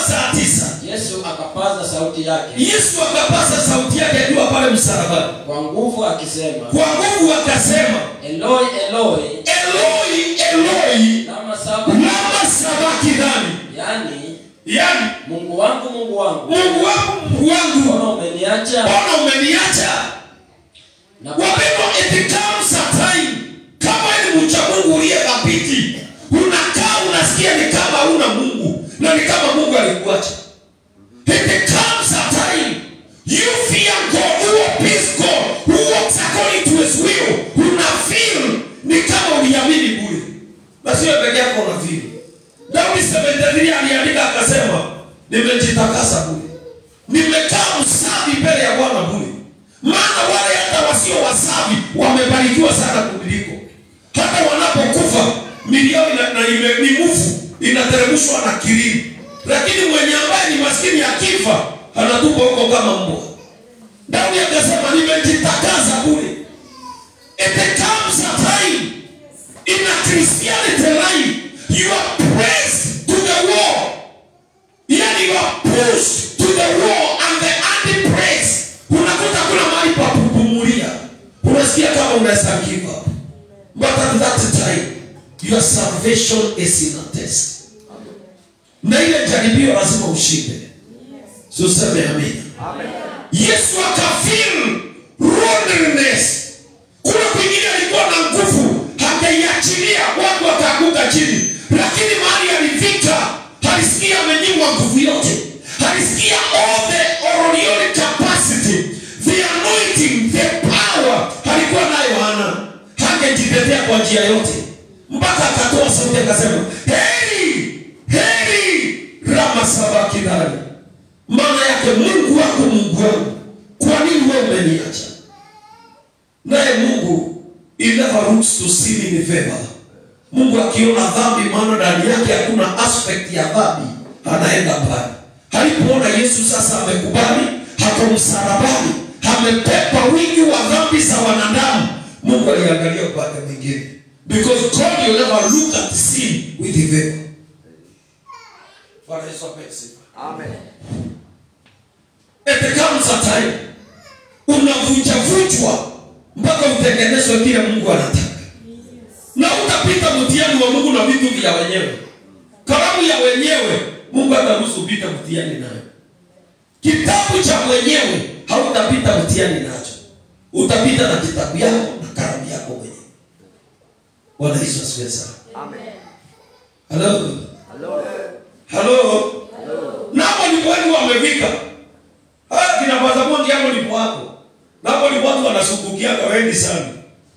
B: saa 9 Yesu akapaza sauti yake.
A: Yesu akapaza sauti yake akiwa pale msalabani.
B: Kwa nguvu akisema.
A: Kwa nguvu akasema,
B: Eloi Eloi,
A: Eloi Eloi,
B: lama
A: sabakithani.
B: Yani Mungu wangu, Mungu wangu,
A: Mungu wangu, Mungu wangu,
B: mbona umeniacha?
A: Mbona umeniacha? Wapendwa, it comes a time kama ni mcha Mungu uliye dhabiti, unakaa unasikia ni kama huna Mungu na ni kama Mungu alikuacha. It comes a time you fear God, who obeys God, who walks according to his will. Una feel ni kama uliamini bure. Na sio peke yako una feel. Daudi 73 aliandika akasema, nimejitakasa bure, nimekaa msafi mbele ya Bwana bure. Maana wale hata wasio wasafi wamebarikiwa sana kuliko. Hata wanapokufa milioni na ni mufu inateremshwa na kilimo. Lakini mwenye ambaye ni maskini akifa anatupwa huko kama mbwa. Daudi akasema nimejitakasa bure. It comes a time in a Christianity life you are pressed to the wall. Yani you are pushed to the wall and the anti-praise. Unakuta kuna mahali pa kupumulia. Unasikia kama unaweza give up. But at that time your salvation is in a test. Na ile jaribio lazima ushinde. So sema amina.
C: Amen.
A: Yesu akafeel loneliness. Kuna kwingine alikuwa na nguvu, hangeiachilia watu wakaanguka chini. Lakini mahali alifika, alisikia amenyimwa nguvu yote. Alisikia all the oriole capacity, the anointing, the power alikuwa nayo hana. Hangejitetea kwa njia yote. Mpaka akatoa sauti akasema, heri, heri rama sabakithani. Maana yake Mungu wangu, Mungu wangu, kwa nini wewe umeniacha? Naye Mungu, he never looks to sin in favor. Mungu akiona dhambi, maana ndani yake hakuna aspect ya dhambi, anaenda mbali. Alipoona Yesu sasa amekubali, hako msalabani, amepepa wingi wa dhambi za wanadamu, Mungu aliangalia upande mwingine. Because God will never look at sin with favor. Bwana Yesu asifiwe.
C: Amen.
A: It comes a time unavunjavunjwa mpaka utengenezwe kile Mungu anataka. Na utapita mtihani wa Mungu na vitu vya wenyewe. Kalamu ya wenyewe Mungu ataruhusu upite mtihani nayo. Kitabu cha mwenyewe hautapita mtihani nacho. Utapita na kitabu yako na kalamu yako mwenyewe. Bwana Yesu asifiwe sana.
C: Amen.
A: Hello.
C: Hello.
A: Hello. Na hapo ndipo watu wamefika. Kina Bazamongi hapo ndipo hapo. Na hapo ndipo watu wanasumbukia kwa wengi sana.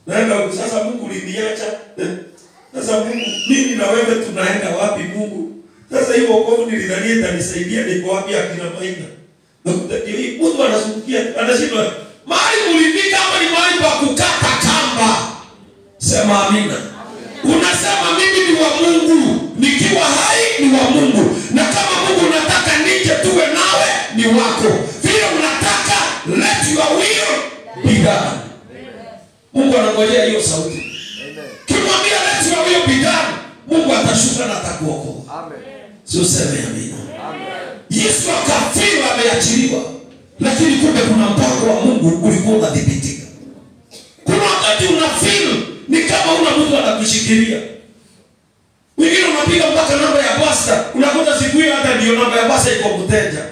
A: Naenda sasa Mungu uliniacha. Sasa Mungu mimi na wewe tunaenda wapi Mungu? Sasa hiyo wokovu nilidhania itanisaidia, niko wapi akina Maina? Mtu anasumbukia, anashindwa. Mahali ulifika hapa ni mahali pa kukata kamba. Sema amina. Unasema mimi ni wa Mungu, nikiwa hai ni wa Mungu. Na kama Mungu unataka nije tuwe nawe ni wako. Vile unataka, let your will be done. Mungu anangojea hiyo sauti. Kimwambia let your will be done, Mungu atashuka na atakuokoa.
C: Amen.
A: Sio sema amina.
C: Amen.
A: Yesu akafiwa, ameachiliwa. Lakini kumbe kuna mpango wa Mungu ulikuwa unadhibitika. Kuna wakati una feel ni kama una mtu anakushikilia. Wengine unapiga mpaka namba ya pasta, unakuta siku hiyo hata ndio namba ya pasta iko mteja.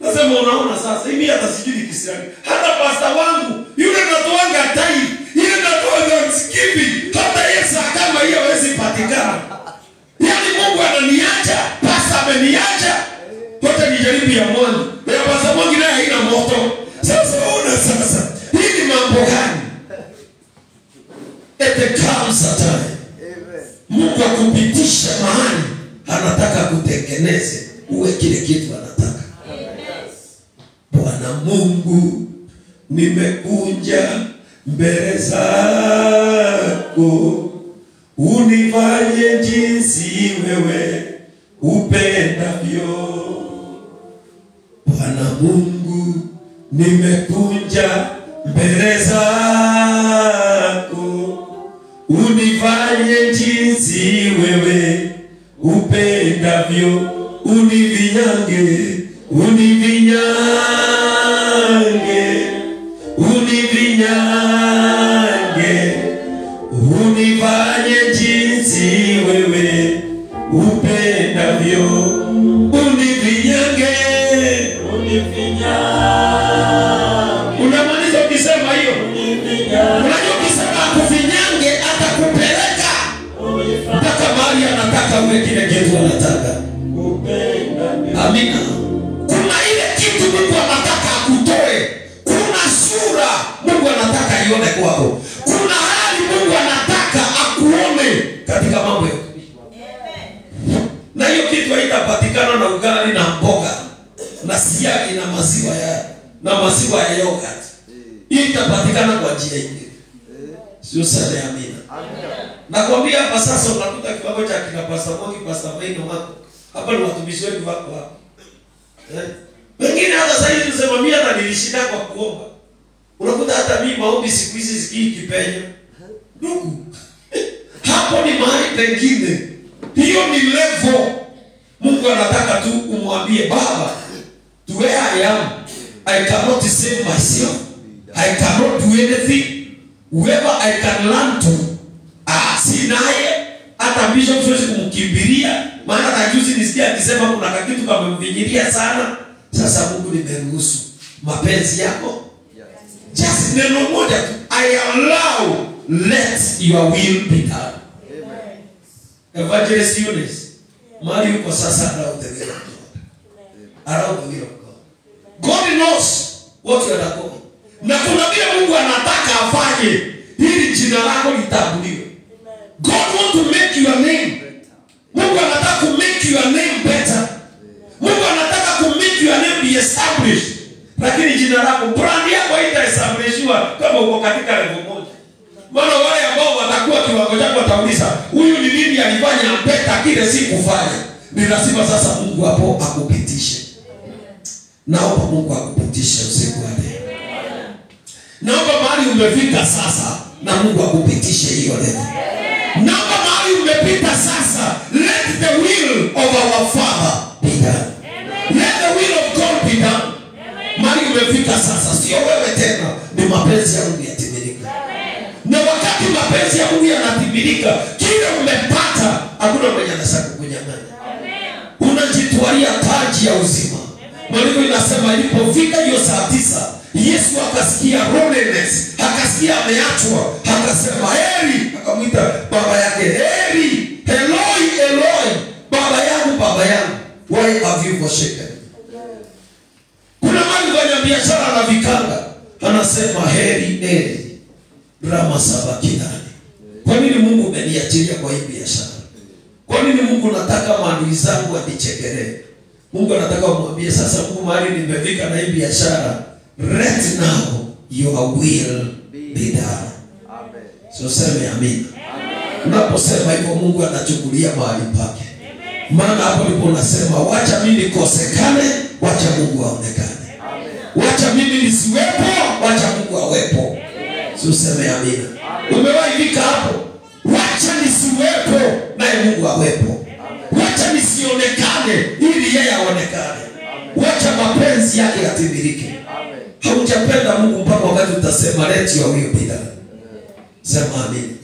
A: Nasema unaona sasa, mimi hata sijui Kiswahili. Hata pasta wangu yule natoanga tai, yule natoanga msikipi, hata Yesu kama hiyo hawezi patikana. Yaani Mungu There comes a time Mungu akupitisha mahali anataka kutengeneze uwe kile kitu anataka. Bwana Mungu, nimekuja mbele zako, unifanye jinsi wewe upendavyo. Bwana Mungu, nimekuja mbele zako, unifanye jinsi wewe upendavyo, univinyange, univinyange, univinyange, unifanye jinsi wewe upendavyo, univinyange, univinyange. Unamaliza ukisema hiyo, unajua ukisema akufinyange atakupeleka mpaka mahali anataka uwe kile kitu anataka. Amina. Kuna ile kitu Mungu anataka akutoe. Kuna sura Mungu anataka ione kwako. Kuna hali Mungu anataka akuone katika mambo yote. Na hiyo kitu haitapatikana na ugali na mboga na siagi na maziwa ya yogurt. Hii itapatikana kwa njia nyingine. Sio sana. Amina. Nakwambia hapa sasa unakuta kiwango cha kina Pastor Moki, Pastor Maino wako. Hapa ni watumishi wetu wako hapa. Wengine hata sasa hivi tunasema mimi hata nilishinda kwa kuomba. Unakuta hata mimi maombi siku hizi sikii kipenya. Ndugu, hapo ni mahali pengine. Hiyo ni level. Mungu anataka tu umwambie Baba, to where I am, I cannot save myself. I cannot do anything. Whoever I can learn to, sinaye hata bishop siwezi kumkimbilia, maana hata juzi nisikia akisema kuna kitu kamemvinyilia sana. Sasa Mungu, nimeruhusu mapenzi yako. Just neno moja tu, I allow, let your will be done. Amen. Evangelist Eunice, mahali uko sasa, around the will of God. Around the will of God. God knows what you are doing. Na kuna vile Mungu anataka afanye ili jina lako litambuliwe. God want to make your name. Mungu anataka ku make your name better. Mungu anataka ku make your name be established. Lakini jina lako, brand yako haitaestablishiwa kama uko katika level moja. Maana wale ambao watakuwa kiwango chako watauliza, huyu ni nini alifanya better kile sikufanya? Ni lazima sasa Mungu hapo akupitishe. Naomba Mungu akupitishe usiku wa leo. Naomba mahali umefika sasa na Mungu akupitishe hiyo level. Naomba mahali umepita sasa, let the will of our Father be done. Let the will of God be done. Mahali umefika sasa, sio wewe tena, ni mapenzi ya Mungu yatimilika. Na wakati mapenzi ya Mungu yanatimilika, kile umepata hakuna mwenye anaweza kukunyang'anya. Unajitwalia taji ya uzima. Maandiko inasema ilipofika hiyo saa 9, Yesu akasikia loneliness, akasikia ameachwa, akasema heri, akamwita baba yake, heri, Eloi, Eloi, baba yangu, baba yangu, why have you forsaken? Kuna mali kwenye biashara na vikanga, anasema heri, heri, rama sabakidani. Kwa nini Mungu umeniachilia kwa hii biashara? Kwa nini Mungu nataka maadui zangu wanichekelee? Mungu anataka umwambie sasa, Mungu mahali nimefika na hii biashara, let now your will be done. Amen. So sema amina. Unaposema hivyo Mungu anachukulia mahali pake. Maana hapo ndipo unasema wacha mimi nikosekane, wacha Mungu aonekane. Wacha mimi nisiwepo, wacha Mungu awepo. So sema amina. Umewahi fika hapo? Wacha nisiwepo, naye Mungu awepo. Wacha nisionekane ili yeye aonekane. Wacha mapenzi yake yatimilike. Haujapenda Mungu mpaka wakati utasema let your will be done. Sema amen.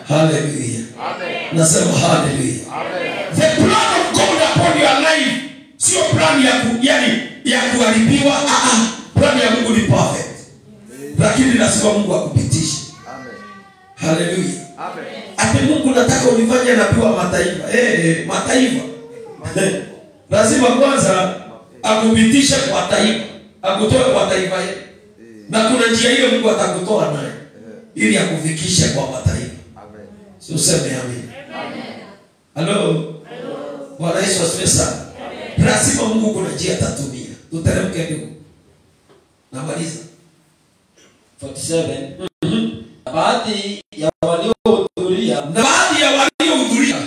A: Hallelujah. Nasema hallelujah. The plan of God upon your life sio plan ya ya kuharibiwa. Plan ya Mungu ni perfect. Lakini lazima Mungu akupitishe. Hallelujah. Ate Mungu nataka unifanye nabii wa mataifa. Mataifa. Lazima kwanza akupitishe kwa taifa, akutoe kwa taifa hili. Na kuna njia hiyo Mungu atakutoa naye ili akufikishe kwa mataifa. Si useme amina. Halo. Bwana Yesu asifiwe sana. Lazima Mungu kuna njia atatumia. Tuteremke ndugu. Namaliza.
B: 47. Baadhi ya waliohudhuria,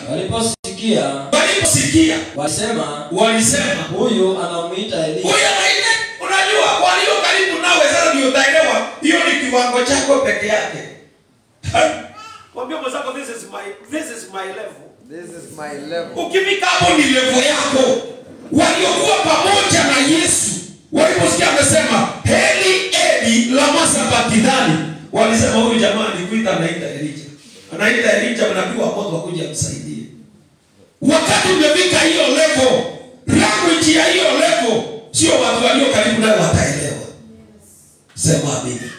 B: waliposikia walisema huyu anamuita Elia.
A: Huyu anaita, unajua walio karibu nawe sasa ndio utaelewa hiyo ni kiwango chako peke yake. Mwambie mwenzako this is my level.
C: This is my level.
A: Ukifika hapo ni level yako. Waliokuwa pamoja na Yesu waliposikia amesema heli eli lama sabakthani, walisema huyu jamaa alikuita anaita Elijah. Anaita Elijah nabii wa moto akuja amsaidie. Wakati umefika hiyo level, language ya hiyo level, sio watu walio karibu nawe wataelewa. Sema amina.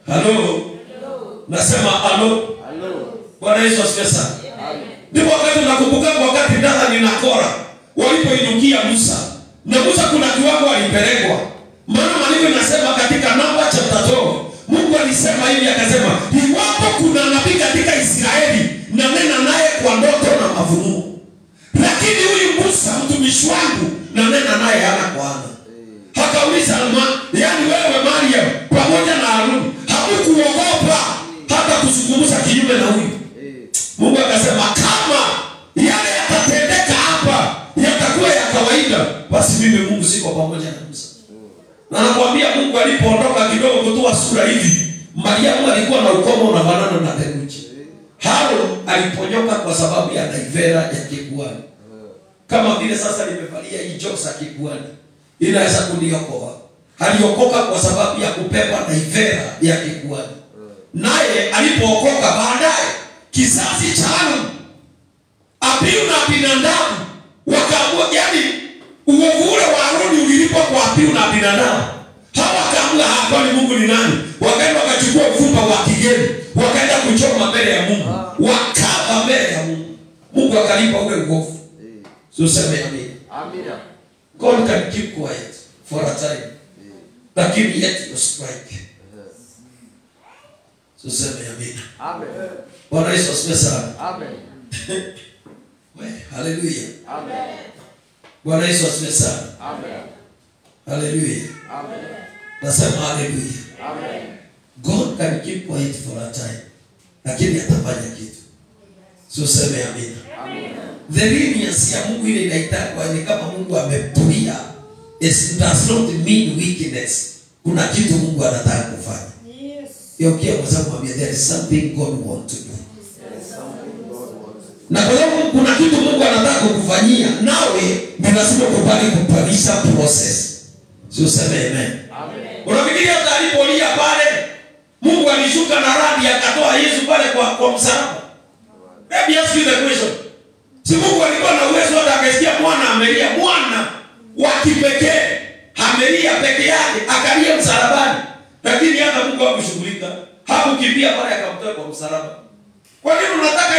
A: Halo. Nasema halo. Bwana Yesu asifiwe sana. Ndipo wakati nakumbuka wakati Dathani na Kora walipoinukia Musa. Na Musa kuna kiwango alipelekwa. Maana maandiko inasema katika Namba chapter 12, Mungu alisema hivi akasema, iwapo kuna nabii katika Israeli na nena naye kwa ndoto na mafunuo. Lakini huyu Musa mtumishi wangu na nena naye ana kwa ana. Hakauliza yaani wewe Mariam pamoja na Haruni hamkuogopa hata kuzungumza kinyume na huyu. Mungu akasema kama yale yatatendeka hapa yatakuwa ya kawaida, basi mimi Mungu siko pamoja na Musa. Na nakwambia Mungu alipoondoka kidogo kutoa sura hivi, Mariamu alikuwa na ukomo unafanana na theluji. Haro aliponyoka kwa sababu ya naivera ya kikuani. Kama vile sasa nimevalia hii josa kikuani, inaweza kuniokoa. Aliokoka kwa sababu ya kupepa naivera ya kikuani. Naye alipookoka baadaye kizazi cha Haruni, Abiu na Abinadabu wakaamua, yani uovu ule wa Haruni ulilipwa kwa Abiu na Abinadabu. Hawakaamua hapa ni Mungu ni nani. Wakaenda wakachukua uvumba wa kigeni, wakaenda kuchoma mbele ya Mungu, wakava mbele ya Mungu. Mungu akalipa ule uovu. So sema amina.
C: Amina.
A: God can keep quiet for a time, lakini yet you strike. So sema amina.
C: Amen.
A: Bwana Yesu asifiwe sana.
C: Amen.
A: Hallelujah.
C: Amen.
A: Bwana Yesu asifiwe sana.
C: Amen.
A: Hallelujah.
C: Amen.
A: Nasema hallelujah.
C: Amen.
A: God can keep quiet for a time, lakini atafanya kitu. So sema amina.
C: Amen.
A: The leniency ya Mungu ile inaitakwa ni kama Mungu ametulia. It does not mean weakness. Kuna kitu Mungu anataka kufanya.
D: Yes.
A: Yokia kwa sababu there is something God wants to do. Na kwa sababu kuna kitu Mungu anataka kukufanyia, nawe ni lazima ukubali kupalisha process. Sio sema amen.
C: Amen.
A: Unafikiria hata alipolia pale Mungu alishuka na radi akatoa Yesu pale kwa msalaba? Let me ask you the question. Si Mungu alikuwa na uwezo hata akasikia mwana amelia, mwana wa kipekee amelia peke yake akalia msalabani. Lakini hata Mungu hakushughulika, hakukimbia pale akamtoa kwa msalaba. Kwa nini unataka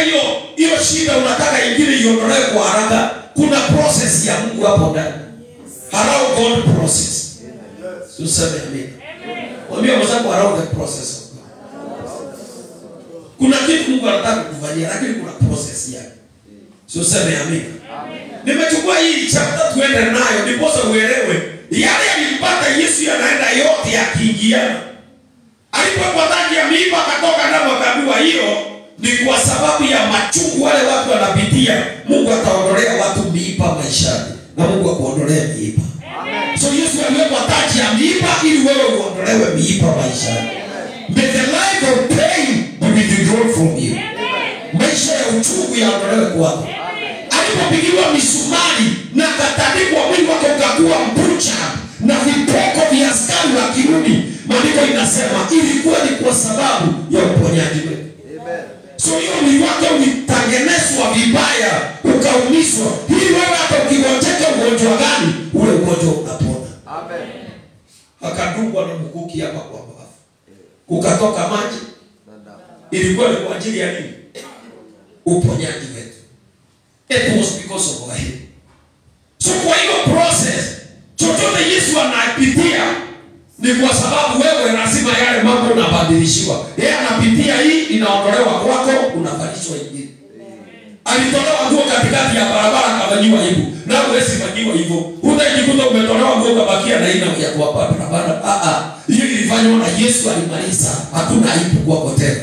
A: hiyo shida, unataka ingine iondolewe kwa haraka? Kuna process ya Mungu hapo ndani. Allow God process. Tuseme amen. Mwambie mwenzako allow the process of God. Kuna kitu Mungu anataka kukufanyia lakini kuna process yake. Tuseme amen. Nimechukua hii chapter tuende nayo ndiposa uelewe yale yalimpata Yesu yanaenda yote yakiingiana. Alipokuwa ndani ya miiba akatoka ndani akaambiwa hiyo ni kwa sababu ya machungu wale watu wanapitia. Mungu ataondolea watu miiba maishani na Mungu akuondolea miiba. So Yesu aliwekwa taji ya miiba ili wewe uondolewe miiba maishani. May the life of pain be withdrawn from you. Maisha ya uchungu yaondolewe kwako. Alipopigiwa misumari na akatandikwa mwili wake ukakuwa mpucha na vipoko vya askari wa Kirumi, maandiko inasema ilikuwa ni kwa sababu ya uponyaji wetu. So hiyo mwili wake ulitengenezwa vibaya, ukaumizwa, ili wewe hata ukigonjeka ugonjwa gani, ule ugonjwa unapona.
C: Amen.
A: Akadungwa na mkuki hapa kwa mbavu, kukatoka maji. Ilikuwa ni kwa ajili ya nini? Uponyaji wetu. It was because of our healing. So kwa hiyo process, chochote Yesu anapitia ni kwa sababu wewe lazima yale mambo unabadilishiwa. Yeye anapitia hii, inaondolewa kwako, unavalishwa katikati ya barabara akafanyiwa hivyo. Na huwezi fanyiwa hivyo. Utajikuta umetolewa nguo ukabakia na ina ya kwa barabara. Hiyo ilifanywa na Yesu alimaliza. Hakuna aibu kwako tena.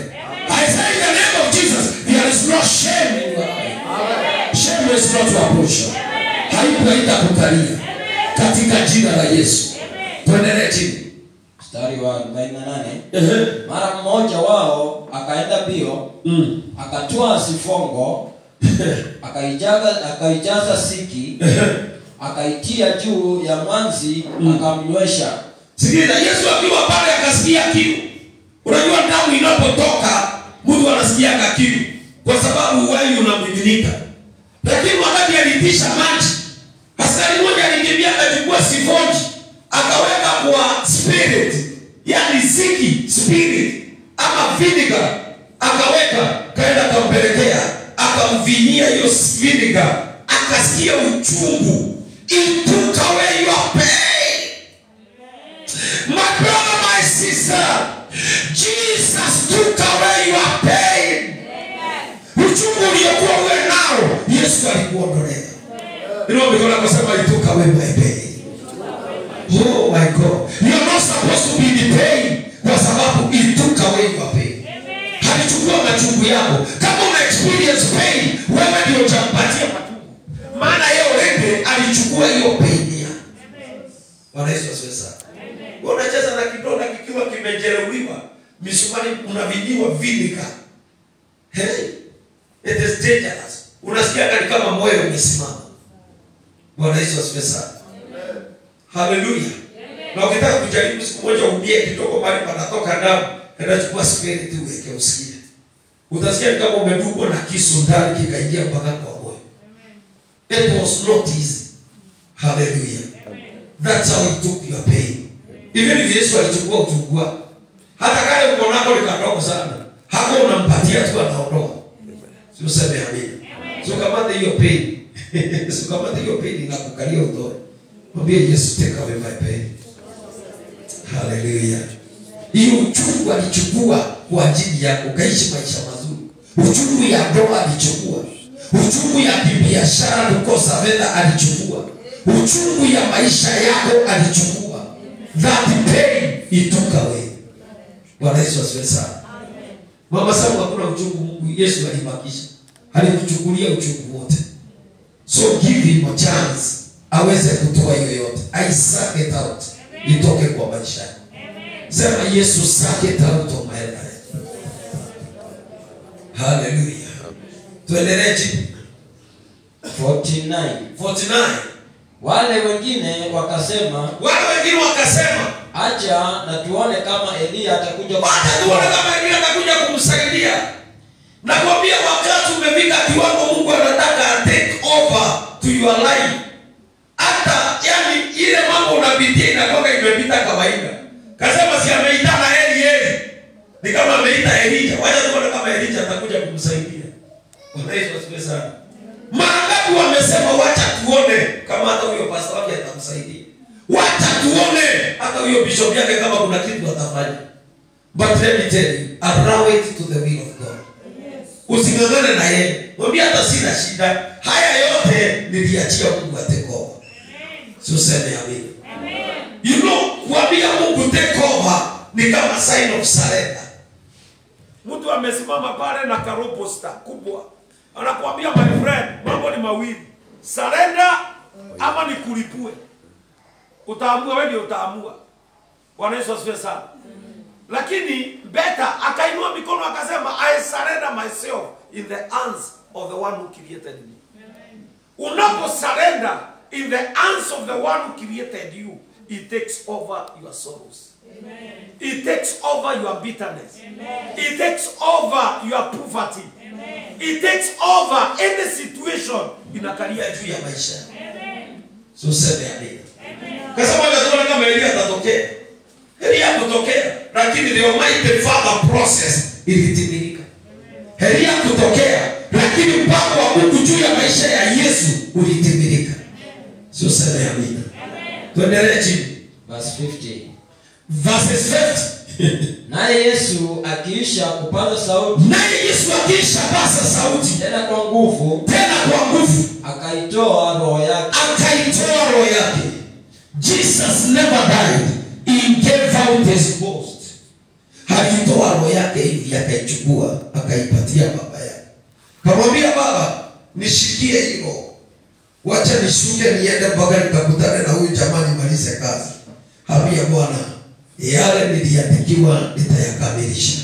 A: I say in the name of Jesus, there is no shame in your life. Shame is not your portion. Aibu haitakukalia. Katika jina la Yesu. Tuendelee chini.
B: Mstari wa 48. Mara mmoja wao akaenda bio, akatwaa sifongo, akaijaza siki, akaitia juu ya mwanzi, akamnywesha.
A: Sikiliza, Yesu akiwa pale akasikia kiu. Unajua damu inapotoka mtu anasikia kiu kwa sababu uhai unamiminika. Lakini wakati aliitisha maji, askari mmoja alikimbia akachukua sifonji, akaweka kwa spirit, yani ziki spirit ama vinegar, akaweka, kaenda akampelekea, akamvinyia hiyo vinegar, akasikia uchungu. It took away your pain. My brother, my sister, Jesus took away your pain. Uchungu uliokuwa uwe nao, Yesu alikuondolea. Ndio mikono kusema it took away my pain. Oh my God. You are not supposed to be in pain kwa sababu it took away your pain. Alichukua machungu yako. Kama una experience pain, wewe ndio utampatia machungu. Maana yeye already alichukua hiyo pain yako. Bwana Yesu asifiwe sana. Wewe unacheza na kidonda kikiwa kimejeruhiwa, misumari unavinyiwa vinegar. Hey, it is dangerous. Unasikia kama moyo umesimama. Bwana Yesu asifiwe sana. Hallelujah. Na ukitaka kujaribu siku moja umie kidogo mahali panatoka damu, enda chukua spirit uweke usikie. Utasikia kama umedungwa na kisu ndani kikaingia mpaka kwa moyo. It was not easy. Hallelujah. That's how he took your pain. Even if Yesu alichukua uchungu, hata kale uko nako ni kadogo sana, hako unampatia tu anaondoa. Si useme amina. So kamata hiyo pain. So kamata hiyo pain inakukalia utoe. Mwambie Yesu, take away my pain. Hallelujah. Hiyo uchungu alichukua kwa ajili yako ukaishi maisha mazuri. Uchungu ya ndoa alichukua. Uchungu ya kibiashara kukosa fedha alichukua. Uchungu ya maisha yako alichukua. That pain he took away. Bwana Yesu asifiwe sana. Mama sababu hakuna uchungu Mungu Yesu alibakisha. Alikuchukulia uchungu wote. So give him a chance aweze kutoa hiyo yote. I suck it out. Itoke kwa maisha yako. Sema Yesu, suck it out of my life. Hallelujah. Tuendelee chini.
B: 49.
A: 49.
B: Wale wengine wakasema, acha na tuone kama Elia atakuja.
A: Acha tuone kama Elia atakuja kumsaidia. Nakwambia wakati umefika kiwango Mungu anataka take over to your life. Hata yani ile mambo unapitia inakuwa imepita kawaida. Kasema si ameita na Eli. Ni kama ameita Elija. Wacha tuone kama Elija atakuja kumsaidia. Bwana Yesu asifiwe sana. Mara ngapi wamesema wacha tuone kama hata huyo pastor wake atamsaidia. Wacha tuone hata huyo bishop yake kama kuna kitu atafanya. But let me tell you, allow it to the will of God. Usingangane na yeye. Mwambie hata sina shida. Haya yote niliachia Mungu atake over. Si useme amina. You know, kuambia Mungu take over ni kama sign of surrender.
D: Mtu amesimama pale na karoposta kubwa. Anakuambia my friend, mambo ni mawili. Surrender ama nikulipue. Utaamua wewe, ndio utaamua. Bwana Yesu asifiwe sana. Lakini better akainua mikono akasema, I surrender myself in the hands of the one who created me. Unapo surrender in the hands of the one who created you, he takes over your sorrows.
E: Amen.
D: He takes over your bitterness.
E: Amen.
D: He takes over your poverty.
E: Amen.
D: He takes over any situation inakalia
A: juu ya maisha.
E: Amen.
A: So sema amina.
E: Amen.
A: Kwa sababu tunaona kama Elia atatokea. Elia kutokea, lakini the Almighty Father process ilitimilika. Elia kutokea, lakini mpango wa Mungu juu ya maisha ya Yesu ulitimilika. So sema amina.
E: Amen.
A: Tuendelee chini.
B: Verse 50.
A: Verses 50.
B: Naye Yesu akiisha kupaza sauti,
A: naye Yesu akiisha paza sauti
B: tena kwa nguvu,
A: tena kwa nguvu,
B: akaitoa roho yake,
A: akaitoa roho yake. Jesus never died. He gave out his ghost. Alitoa roho yake hivi, akaichukua, akaipatia baba yake. Kamwambia baba, nishikie hilo. Wacha nishuke niende mpaka nikakutane na huyu jamaa nimalize kazi. Ambia Bwana, yale niliandikiwa nitayakamilisha.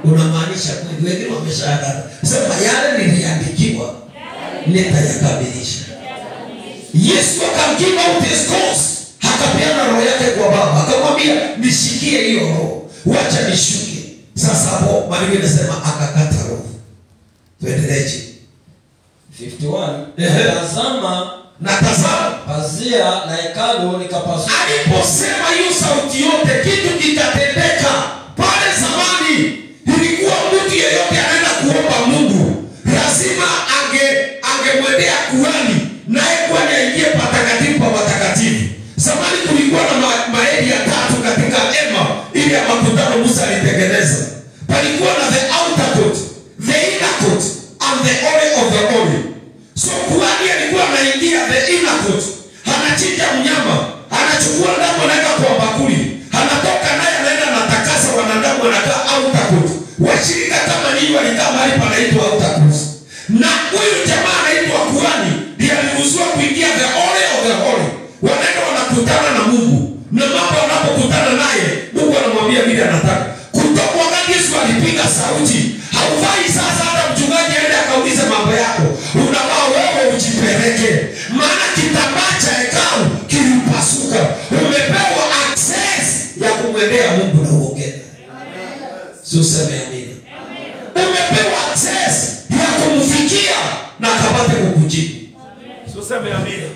A: Unamaanisha kweli wengine wameshaanza. Sema yale niliandikiwa nitayakamilisha. Yesu akamgive out his ghost. Akapeana roho yake kwa baba. Akamwambia nishikie hiyo roho. Wacha nishuke. Sasa hapo maandiko yanasema akakata roho. Tuendelee.
B: 51. Tazama,
A: na tazama,
B: pazia la hekalu likapasuka.
A: Aliposema hiyo sauti yote, kitu kikatendeka. Pale zamani ilikuwa mtu yeyote anaenda kuomba Mungu lazima angemwendea kuhani, naye kuhani aingie patakatifu pa patakatifu. Zamani kulikuwa na maeli ya tatu katika hema ile ya makutano Musa alitengeneza. Palikuwa na the outer court, the inner court, and the holy of the holy. So kuhani alikuwa anaingia the inner court, anachinja mnyama, anachukua damu anaweka kwa bakuli, anatoka naye anaenda anatakasa wanadamu, anakaa outer court. Washirika kama ninyi walikaa mahali panaitwa outer court. Na huyu jamaa anaitwa kuhani ndiye aliruhusiwa kuingia the holy of the holy. Wanaenda wanakutana na Mungu, na mambo wanapokutana naye Mungu anamwambia vile anataka. Kutoka wakati Yesu alipiga sauti, haufai sasa hata mchungaji aende akaulize mambo yako. Unafaa wewe ujipeleke. Maana kitambaa cha hekalu kilipasuka. Umepewa access ya kumwendea Mungu na uongee. Sio useme amina. Umepewa access ya kumfikia na akapate kukujibu.
D: Sio useme amina.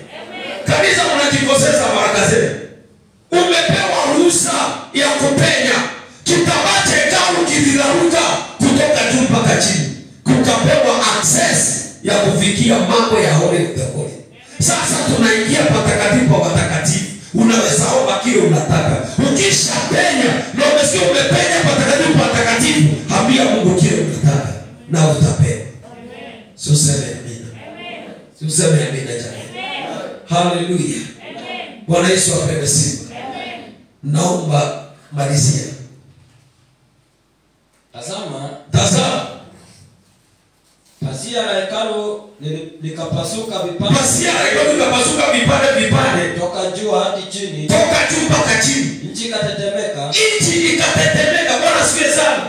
A: Kanisa mnajikoseza baraka zenu. Umepewa ruhusa ya kupenya. Kitambaa cha hekalu kiliraruka kutoka juu mpaka chini. Kukapewa access ya kufikia mambo ya holy of the holy. Sasa tunaingia patakatifu pa patakatifu. Unaweza omba kile unataka. Ukisha penya, na umesikia umepenya patakatifu pa patakatifu, ambia Mungu kile unataka na utapewa. Sio useme amina. Sio useme amina jamani. Hallelujah. Bwana Yesu apewe sifa. Naomba malizia.
B: Tazama,
A: tazama,
B: pazia la hekalu likapasuka vipande.
A: Pazia la hekalu likapasuka vipande vipande,
B: toka juu hadi chini.
A: Toka juu mpaka chini.
B: Nchi ikatetemeka.
A: Nchi ikatetemeka. Bwana asifiwe sana.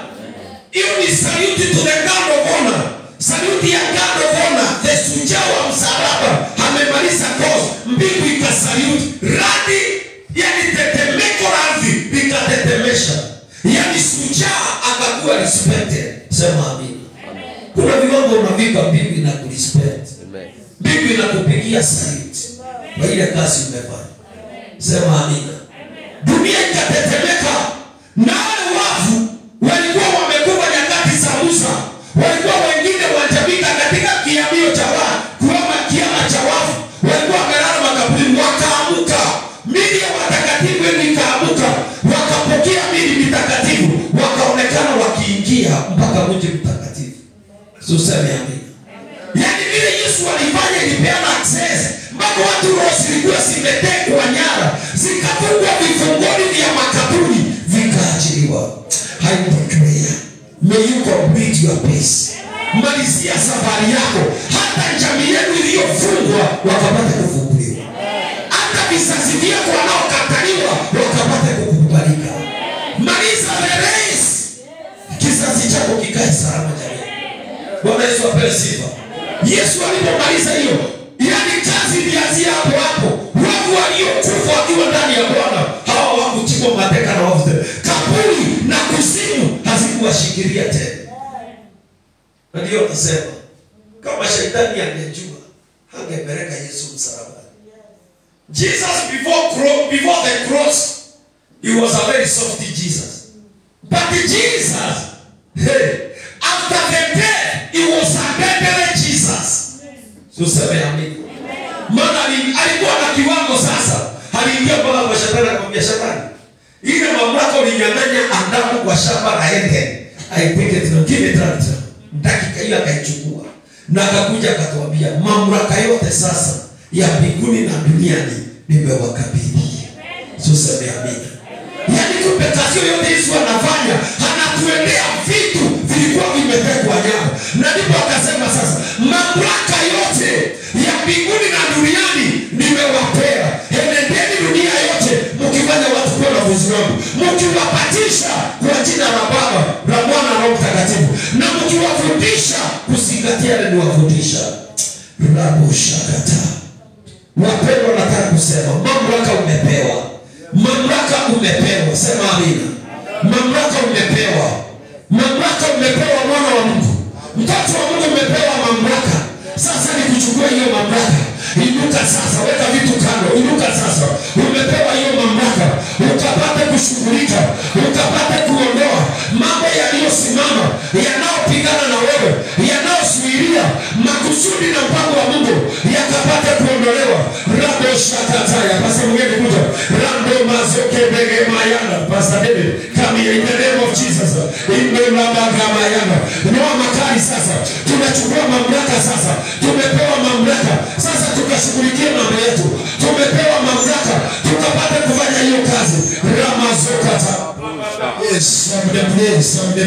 A: Hiyo ni salute to the God of honor. Salute ya God of honor. The shujaa wa msalaba amemaliza cause. Mbingu ikasalute. Radi, yani tetemeko la ardhi likatetemesha. Yani shujaa akakuwa respected. Sema amina. Kuna viwango unafika mbingu inakurespect. Mbingu inakupigia salute kwa ile kazi umefanya. Sema amina. Dunia ikatetemeka. Na wale wafu walikuwa wamekufa nyakati za Musa. Walikuwa wengine wanajabika katika kiamio cha wafu, kuama kiama cha wafu. Walikuwa wamelala makaburini, wakaamuka. Mili ya watakatifu ikaamuka, wakapokea mili mitakatifu, wakaonekana wakiingia mpaka mji mtakatifu. Useme amina. Yaani vile Yesu alifanya ilipeana access mpaka watu roho zilikuwa zimetekwa nyara, zikafungwa vifungoni vya makaburi, vikaachiliwa. I declare, may you complete your peace. Malizia safari yako, hata jamii yenu iliyofungwa wakapate kufunguliwa. Hata vizazi vyako wanaokataliwa wakapate kukubalika. Maliza the race, kizazi chako kikae salama jamii. Bwana Yesu apewe sifa. Yesu alipomaliza hiyo, yani kazi ilianzia hapo hapo. Watu waliokufa wakiwa ndani ya Bwana, hawa hawakuchukua mateka na wafu tena. Kaburi na kuzimu hazikuwashikilia tena. Na ndio nasema, kama shetani angejua, hangepeleka Yesu msalabani. Jesus before the cross, he was a very soft Jesus. But Jesus, hey, after the death, he was a better Jesus. So sema amina. Maana alikuwa na kiwango sasa. Aliingia mpaka kwa shetani akamwambia shetani, Ile mamlaka ulinyang'anya Adamu kwa shamba la Eden, I take it now, give it right now. Dakika ile akaichukua na akakuja akatuambia mamlaka yote sasa ya mbinguni na duniani nimewakabidhi. Sasa amina. Yaani kumbe kazi yote Yesu anafanya, anatuendea vitu vilikuwa vimetekwa nyara. Na ndipo akasema sasa mamlaka yote ya mbinguni na duniani nimewapea. Enendeni dunia yote mkifanya watu kuwa wanafunzi wangu, mkiwapatisha kwa jina la Baba, la Mwana na Roho Mtakatifu, na mkiwafundisha kuzingatia yale niwafundisha. Rabushakata. Wapendwa, nataka kusema mamlaka umepewa. Mamlaka umepewa. Sema amina. Mamlaka umepewa. Mamlaka umepewa, mwana wa Mungu. Mtoto wa Mungu umepewa mamlaka. Sasa ni kuchukua hiyo mamlaka. Inuka sasa, weka vitu kando. Inuka sasa. Umepewa hiyo mamlaka. Ukapate kushughulika, ukapate kuondoa mambo yaliyosimama, yanayopigana na wewe, yanayozuilia makusudi na mpango wa Mungu, yakapate kuondolewa. Rabo shakataya. Pastor mwingine kuja. Rando mazoke bege mayana. Pastor David, come here in the name of Jesus. In the name of Noa makali sasa. Tunachukua mamlaka sasa. Tumepewa mamlaka. Sasa tukashughulikie mambo yetu. Tumepewa mamlaka tukapate kufanya hiyo kazi. Ramazokata.
E: Yes, somebody pray, somebody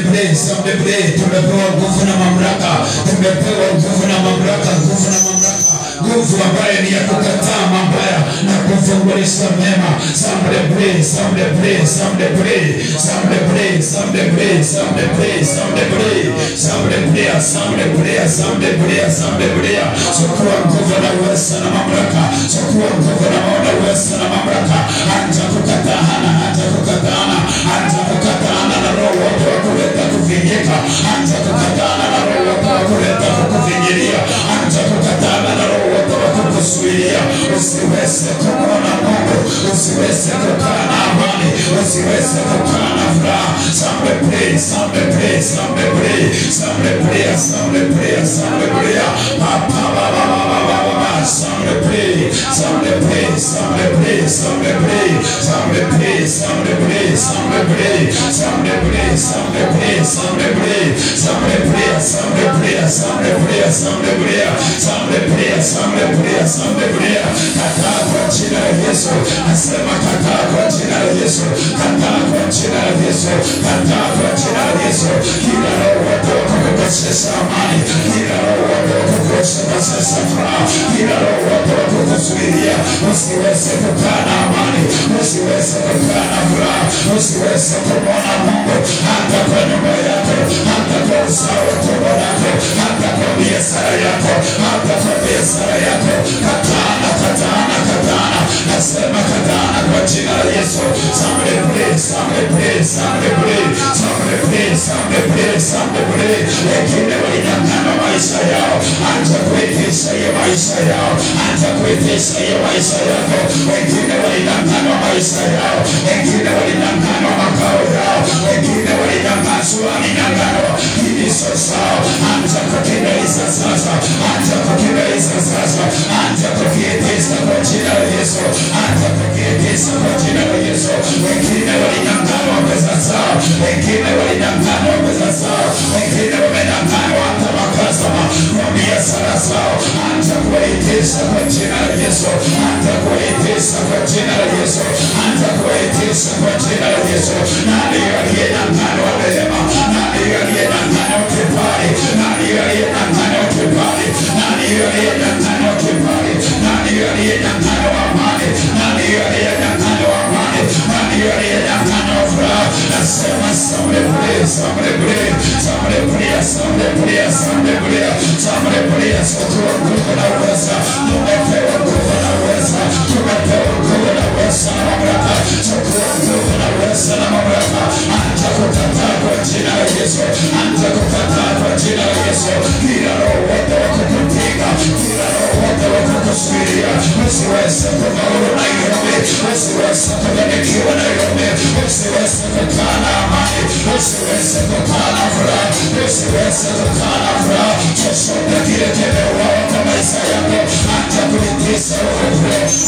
E: pray. Tumepewa nguvu na mamlaka. Tumepewa nguvu na mamlaka, nguvu na mamlaka. Nguvu ambayo ni ya kukataa mabaya na kufungulisha mema. Somebody pray, somebody pray, somebody pray, somebody pray, somebody pray, somebody pray, somebody pray, somebody pray, somebody pray, somebody pray, somebody pray. Chukua nguvu na uwezo na mamlaka. Chukua nguvu na uwezo na mamlaka. Anza kukataana, anza kukataana, anza kukataana na roho wote wa kuleta kufinyika. Anza kukataana na roho wote wa kuleta kukufinyilia. Anza kukataana na roho wote wa kukuzuilia usiweze kumwona Mungu, usiweze kukaa na amani, usiweze kukaa na furaha. Somebody pray, somebody pray, somebody pray, somebody pray, somebody pray, somebody pray. Papa, ba, ba, ba, ba, ba, ba. Somebody pray, somebody pray, somebody pray, somebody pray, somebody pray, somebody pray, somebody pray, somebody pray, somebody pray, somebody pray, somebody pray, somebody pray, somebody pray, somebody pray, somebody pray, somebody pray, somebody pray. Kataa kwa jina la Yesu. Nasema kataa kwa jina la Yesu. Kataa kwa jina la Yesu. Kataa kwa jina la Yesu. Kila roho wote wa kukukosesha amani, kila roho wote wa kukukosesha furaha, kila roho wote wa kukuzuilia usiweze kukaa na amani, usiweze kukaa na furaha, usiweze kumwona Mungu hata kwa nyumba yako, hata kwa uzao wa tumbo lako, hata kwa biashara yako, hata kwa biashara yako. Katana, katana, katana. Nasema katana kwa jina la Yesu. Somebody pray, somebody pray, somebody pray, somebody pray, somebody pray, somebody pray. Wengine walinyang'anywa maisha yao, anza kuitisha hiyo maisha yao, anza kuitisha hiyo maisha yako. Wengine walinyang'anywa maisha yao, wengine walinyang'anywa makao yao, wengine walinyang'anywa kilicho chao. Anza kukimbiza sasa, anza kukimbiza sasa, anza kukiitisha kwa jina la Yesu, anza kukiitisha kwa jina la Yesu. Wengine walinyang'anywa pesa zao, wengine walinyang'anywa pesa zao, wengine wamenyang'anywa hata makasama kwa biashara zao. Anza kuitisha kwa jina la Yesu, anza kuitisha kwa jina la Yesu, anza kuitisha kwa jina la Yesu. Nani aliyenyang'anywa neema? Nani aliyenyang'anywa kibali? Nani aliyenyang'anywa kibali? Nani aliyenyang'anywa kibali? Nani aliyenyang'anywa amani? Nani aliyenyang'anywa amani? Nani aliyenyang'anywa furaha? Nasema somebody pray, somebody pray, somebody pray, somebody pray, somebody pray, somebody pray. Chukua nguvu na uweza, tumepewa nguvu na uweza, tumepewa nguvu na uweza na mamlaka. Chukua nguvu na uweza na mamlaka. Anza kukataa kwa jina la Yesu, anza kukataa kwa jina la Yesu. Kila roho wote wa kukupiga, kila roho wote wa kukuzuilia usiweze kufaulu Nairobi, usiweze kufanikiwa Nairobi, usiweze kukaa na amani, usiweze kukaa na furaha, usiweze kukaa na furaha. Chochote kile kimeuawa kwa maisha yako, anza kuitisha uokovu,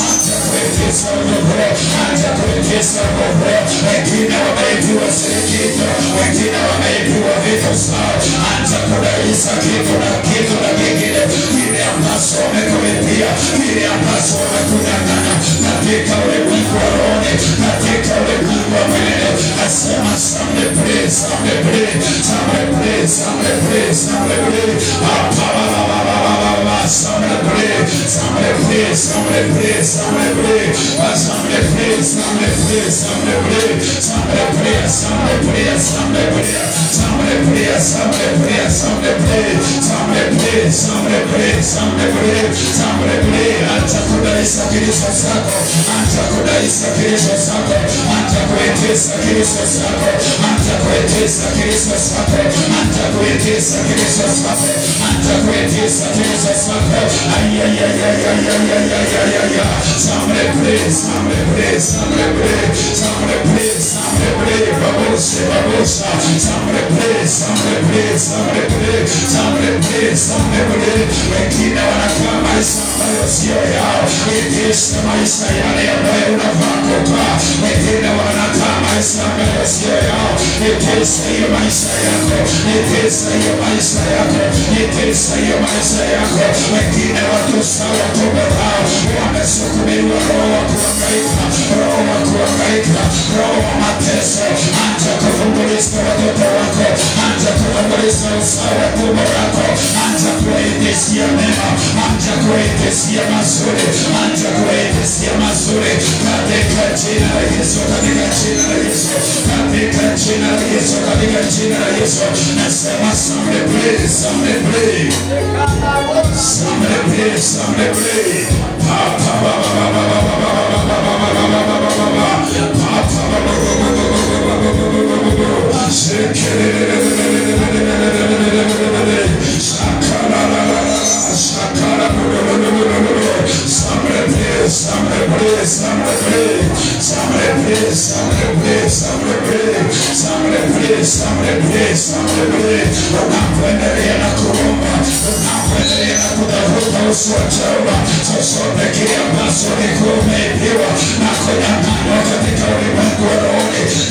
E: anza kuitisha kuitisa ufufuo, anza kuitisa ufufuo. Wengine wameibiwa sirikitu, wengine wameibiwa vitu zao. Anza kudaisa kitu na kitu na kingine, kile ambacho wamekuibia, kile ambacho wamekudanganya katika ulimwengu wa roho, katika ulimwengu wa mwili. Asema somebody pray, somebody pray, somebody pray, somebody pray, somebody pray. Somebody pray, somebody pray, somebody pray, somebody pray, somebody pray, somebody pray, somebody pray, somebody pray, somebody pray, somebody pray, somebody pray, somebody pray, somebody pray, somebody pray, somebody pray, somebody pray, somebody pray. Anza kudaisa kilicho chako, anza kudaisa kilicho chako, anza kuitisa kilicho chako, anza kuitisa kilicho chako, anza kuitisa kilicho chako, anza kuitisa kilicho chako. Ay ay ay ay ay ay ay ay ay ay. Somebody pray, somebody pray, somebody pray, somebody pray, somebody pray. Babosha, babosha. Somebody pray, somebody pray, somebody pray, somebody pray, somebody pray. Wengine wanakaa maisha ambayo sio yao. Itisha maisha yale ambayo unafaa kukaa. Wengine wanakaa maisha ambayo sio yao. Itisha hiyo maisha yako, itisha hiyo maisha yako, itisha hiyo maisha yako. Wengine watu sawa tumebao, wamesukumiwa roho wa kuhangaika, roho wa kuhangaika, roho wa mateso. Anza kufungulisha watoto wako, anza kufungulisha usawa tumbo lako, anza kuwaitishia mema, anza kuwaitishia mazuri, anza kuwaitishia mazuri katika jina la Yesu, katika jina la Yesu, katika jina la Yesu, katika jina la Yesu. Nasema somebody pray, somebody pray, somebody pray, somebody pray. Pa pa ba ba ba ba ba ba ba ba ba ba ba ba ba ba ba. Pa pa ba ba ba ba ba ba ba ba ba ba ba. Shakala la la la, shakala la la la la la. Somebody pray, somebody pray, somebody pray, somebody pray, somebody pray, somebody pray, somebody pray, somebody pray, somebody pray. Unapoendelea na kuomba, unapoendelea na kutafuta uso wa Jehova, chochote kile ambacho ulikuwa umeibiwa na kunyang'anywa katika ulimwengu wa roho,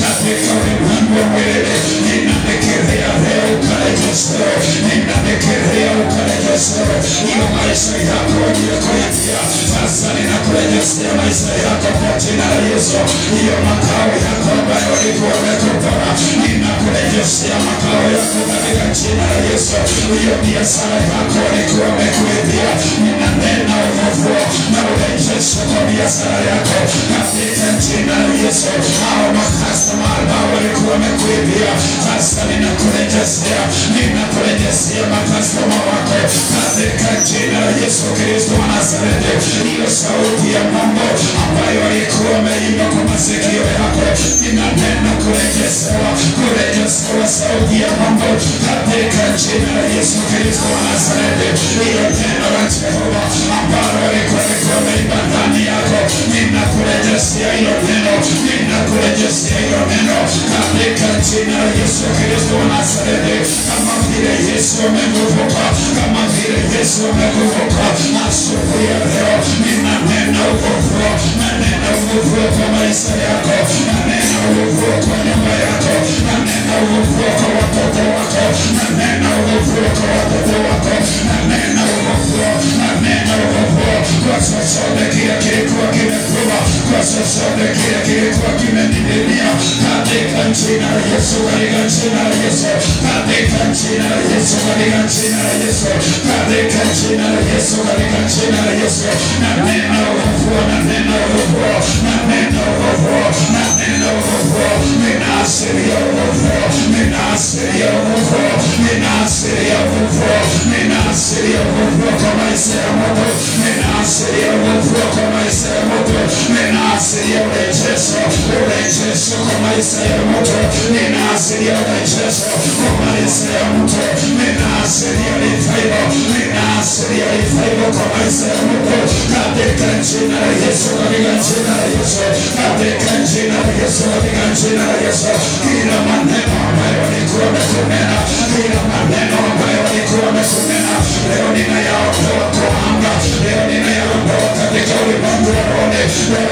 E: katika ulimwengu wa mwili, ninadekelea leo ukarejeshewe, ninadekelea ukarejeshewe. Hiyo maisha yako niliyokuibia, sasa ninakurejeshea maisha yako kwa jina la Yesu. Hiyo makao yako ambayo walikuwa wamekupora, ninakurejeshea makao yako katika jina la Yesu. Hiyo biashara yako walikuwa wamekuibia, ninanena ufufuo na urejesho kwa biashara yako katika jina la Yesu. Hao makastoma ambao walikuwa wamekuibia, sasa ninakurejeshea, ninakurejeshea makastoma wako katika jina la Yesu Kristo wa Nazareti. Hiyo sauti ya Mungu ambayo walikuwa wameimba kwa masikio yako, ninanena kurejeshewa, kurejeshewa sauti ya Mungu katika jina la Yesu Kristo wa Nazareti. Hiyo neno la Jehova ambalo walikuwa wameimba ndani yako, ninakurejeshea hilo neno, ninakurejeshea hilo neno katika jina la Yesu Kristo wa Nazareti. Kama vile Yesu amefufuka, kama vile Yesu amefufuka, asubuhi ya leo ninanena ufufuo, nanena ufufuo kwa maisha yako, nanena ufufuo kwa nyumba yako, nanena ufufuo kwa watoto wako, nanena ufufuo kwa watoto wako, nanena ufufuo, nanena ufufuo kwa chochote kile kilikuwa kimekuwa, kwa chochote kile kilikuwa kimenidimia katika jina la Yesu, katika jina la Yesu, katika jina la Yesu, katika jina la Yesu, katika jina la Yesu, katika jina la Yesu. Nanena ufufuo, nanena ufufuo, nanena ufufuo, nanena ufufuo. Ninaashiria ufufuo, ninaashiria ufufuo, ninaashiria ufufuo, ninaashiria ufufuo kwa maisha ya mtu, ninaashiria ufufuo kwa maisha ya mtu, ninaashiria urejesho, urejesho kwa maisha ya mtu, ninaashiria urejesho kwa maisha ya mtu, ninaashiria revival, ninaashiria revival kwa maisha ya mtu katika jina la Yesu, katika jina la Yesu, katika jina la Yesu, katika jina la Yesu. Kila maneno ambayo walikuwa wamekunena, kila maneno ambayo walikuwa wamekunena, leo ninayaondoa kwa anga, leo ninayaondoa katika ulimwengu wa roho, leo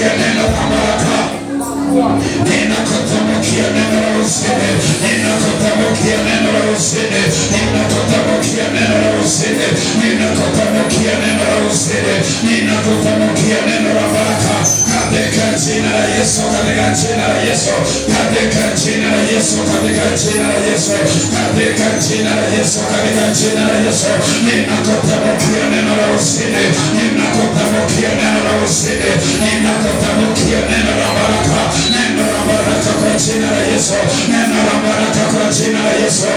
E: Ninakutamkia neno la baraka. Ninakutamkia neno la ushindi. Ninakutamkia neno la ushindi. Ninakutamkia neno la ushindi. Ninakutamkia neno la ushindi. Ninakutamkia neno la baraka. Katika jina la Yesu, katika jina la Yesu, katika jina la Yesu, katika jina la Yesu, katika jina la Yesu, katika jina la Yesu. Ninakutamkia neno la ushindi. Ninakutamkia neno la ushindi. Ninakutamkia neno la baraka. Neno la baraka kwa jina la Yesu. Neno la baraka kwa jina la Yesu.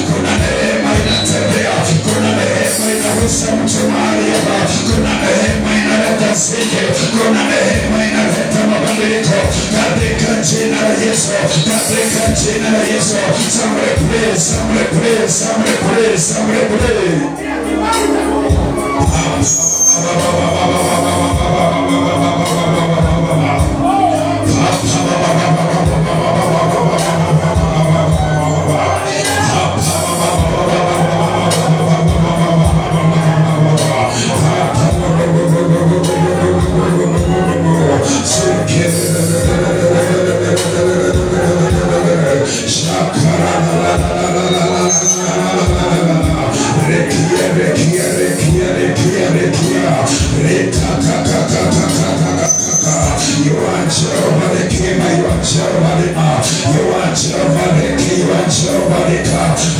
E: Kuna neema inatembea, kuna neema inagusa mtu mahali hapa, kuna neema inaleta sije, kuna neema inaleta mabadiliko katika jina la Yesu, katika jina la Yesu. Somebody pray, somebody pray, somebody pray, somebody pray.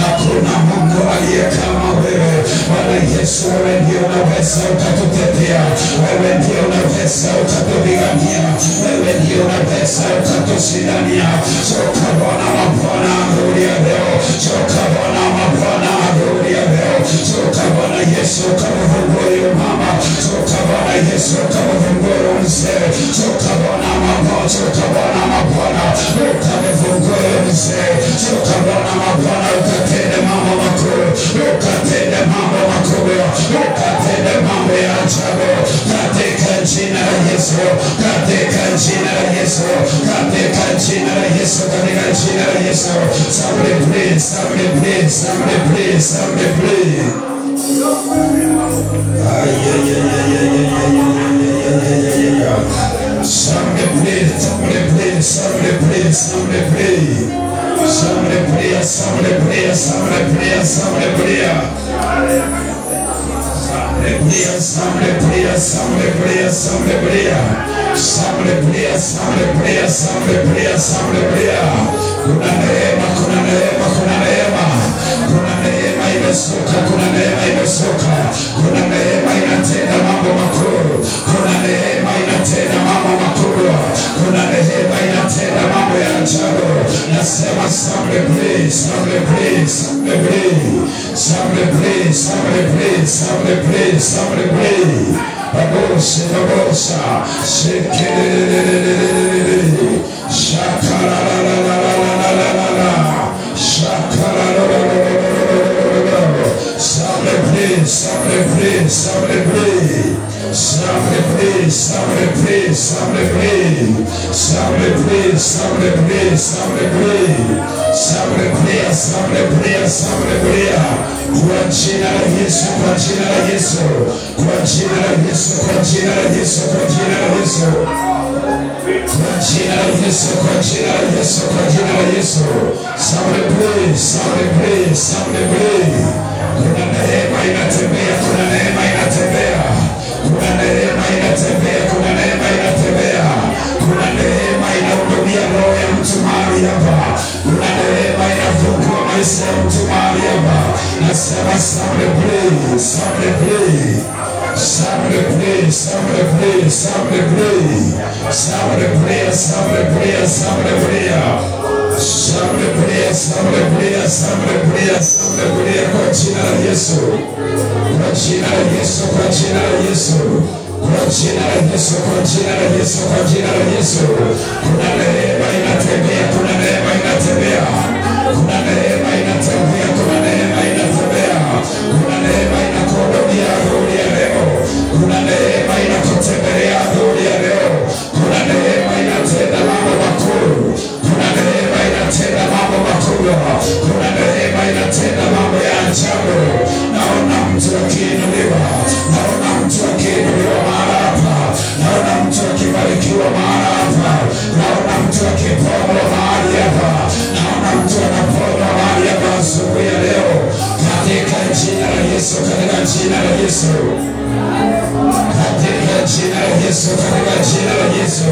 E: Hakuna Mungu aliye kama wewe. Bwana Yesu, wewe ndiye unaweza ukatutetea, wewe ndiye unaweza ukatupigania, wewe ndiye unaweza ukatushindania. Choka Bwana mabwana adhuria leo, choka Bwana mabwana adhuria leo, choka Bwana Yesu ukamfungue huyo mama, choka Bwana Yesu ukamfungue huyo mzee, choka Bwana mabwana, choka Bwana mabwana ukamfungue huyo mzee, choka Bwana mabwana ukatende mambo makuu, ukatende mambo makubwa, ukatende mambo ya ajabu katika jina la Yesu, katika jina la Yesu, katika jina la Yesu, katika jina la Yesu. Somebody please, somebody please, somebody please, somebody please. Somebody please, somebody please, somebody please, somebody please. Somebody pray, somebody pray, somebody pray, somebody pray. Somebody pray, somebody pray, somebody pray, somebody pray. Somebody pray, somebody pray, somebody pray, somebody pray. Kuna neema, kuna neema, kuna neema. Kuna neema imesoka, kuna neema imesoka. Kuna neema inatenda mambo makuu. Kuna neema inatenda mambo makubwa. Kuna neema inatenda mambo ya ajabu. Nasema somebody pray, somebody pray, somebody pray. Somebody pray, somebody pray, somebody pray, somebody pray. Babosha, babosha, shekelelelelelelele, shakalalalalalalala, shakalalalalalalala. Somebody pray, somebody pray, somebody pray. Somebody pray, somebody pray, somebody pray. Somebody pray, somebody pray, somebody pray. Somebody pray, somebody pray, somebody pray. Kwa jina la Yesu, kwa jina la Yesu, kwa jina la Yesu, kwa jina la Yesu, kwa jina la Yesu. Kwa jina la Yesu, kwa jina la Yesu, kwa jina la Yesu. Somebody pray, somebody pray, somebody pray. Kuna neema inatembea, kuna neema inatembea. Kuna neema inatembea, kuna neema inatembea. Kuna neema inahudumia roho ya mtu mahali hapa. Kuna neema inafungua maisha ya mtu mahali hapa. Nasema somebody pray, somebody pray. Somebody pray, somebody pray, somebody pray. Somebody pray, somebody pray, somebody pray. Somebody pray, somebody pray, somebody pray, somebody pray kwa jina la Yesu. Kwa jina la Yesu, kwa jina la Yesu. Kwa jina la Yesu, kwa jina la Yesu, kwa jina la Yesu. Kuna neema inatembea, kuna neema inatembea. Kuna neema inatembea, kuna neema inatembea. Kuna neema inakuhudumia. Yesu, katika jina la Yesu,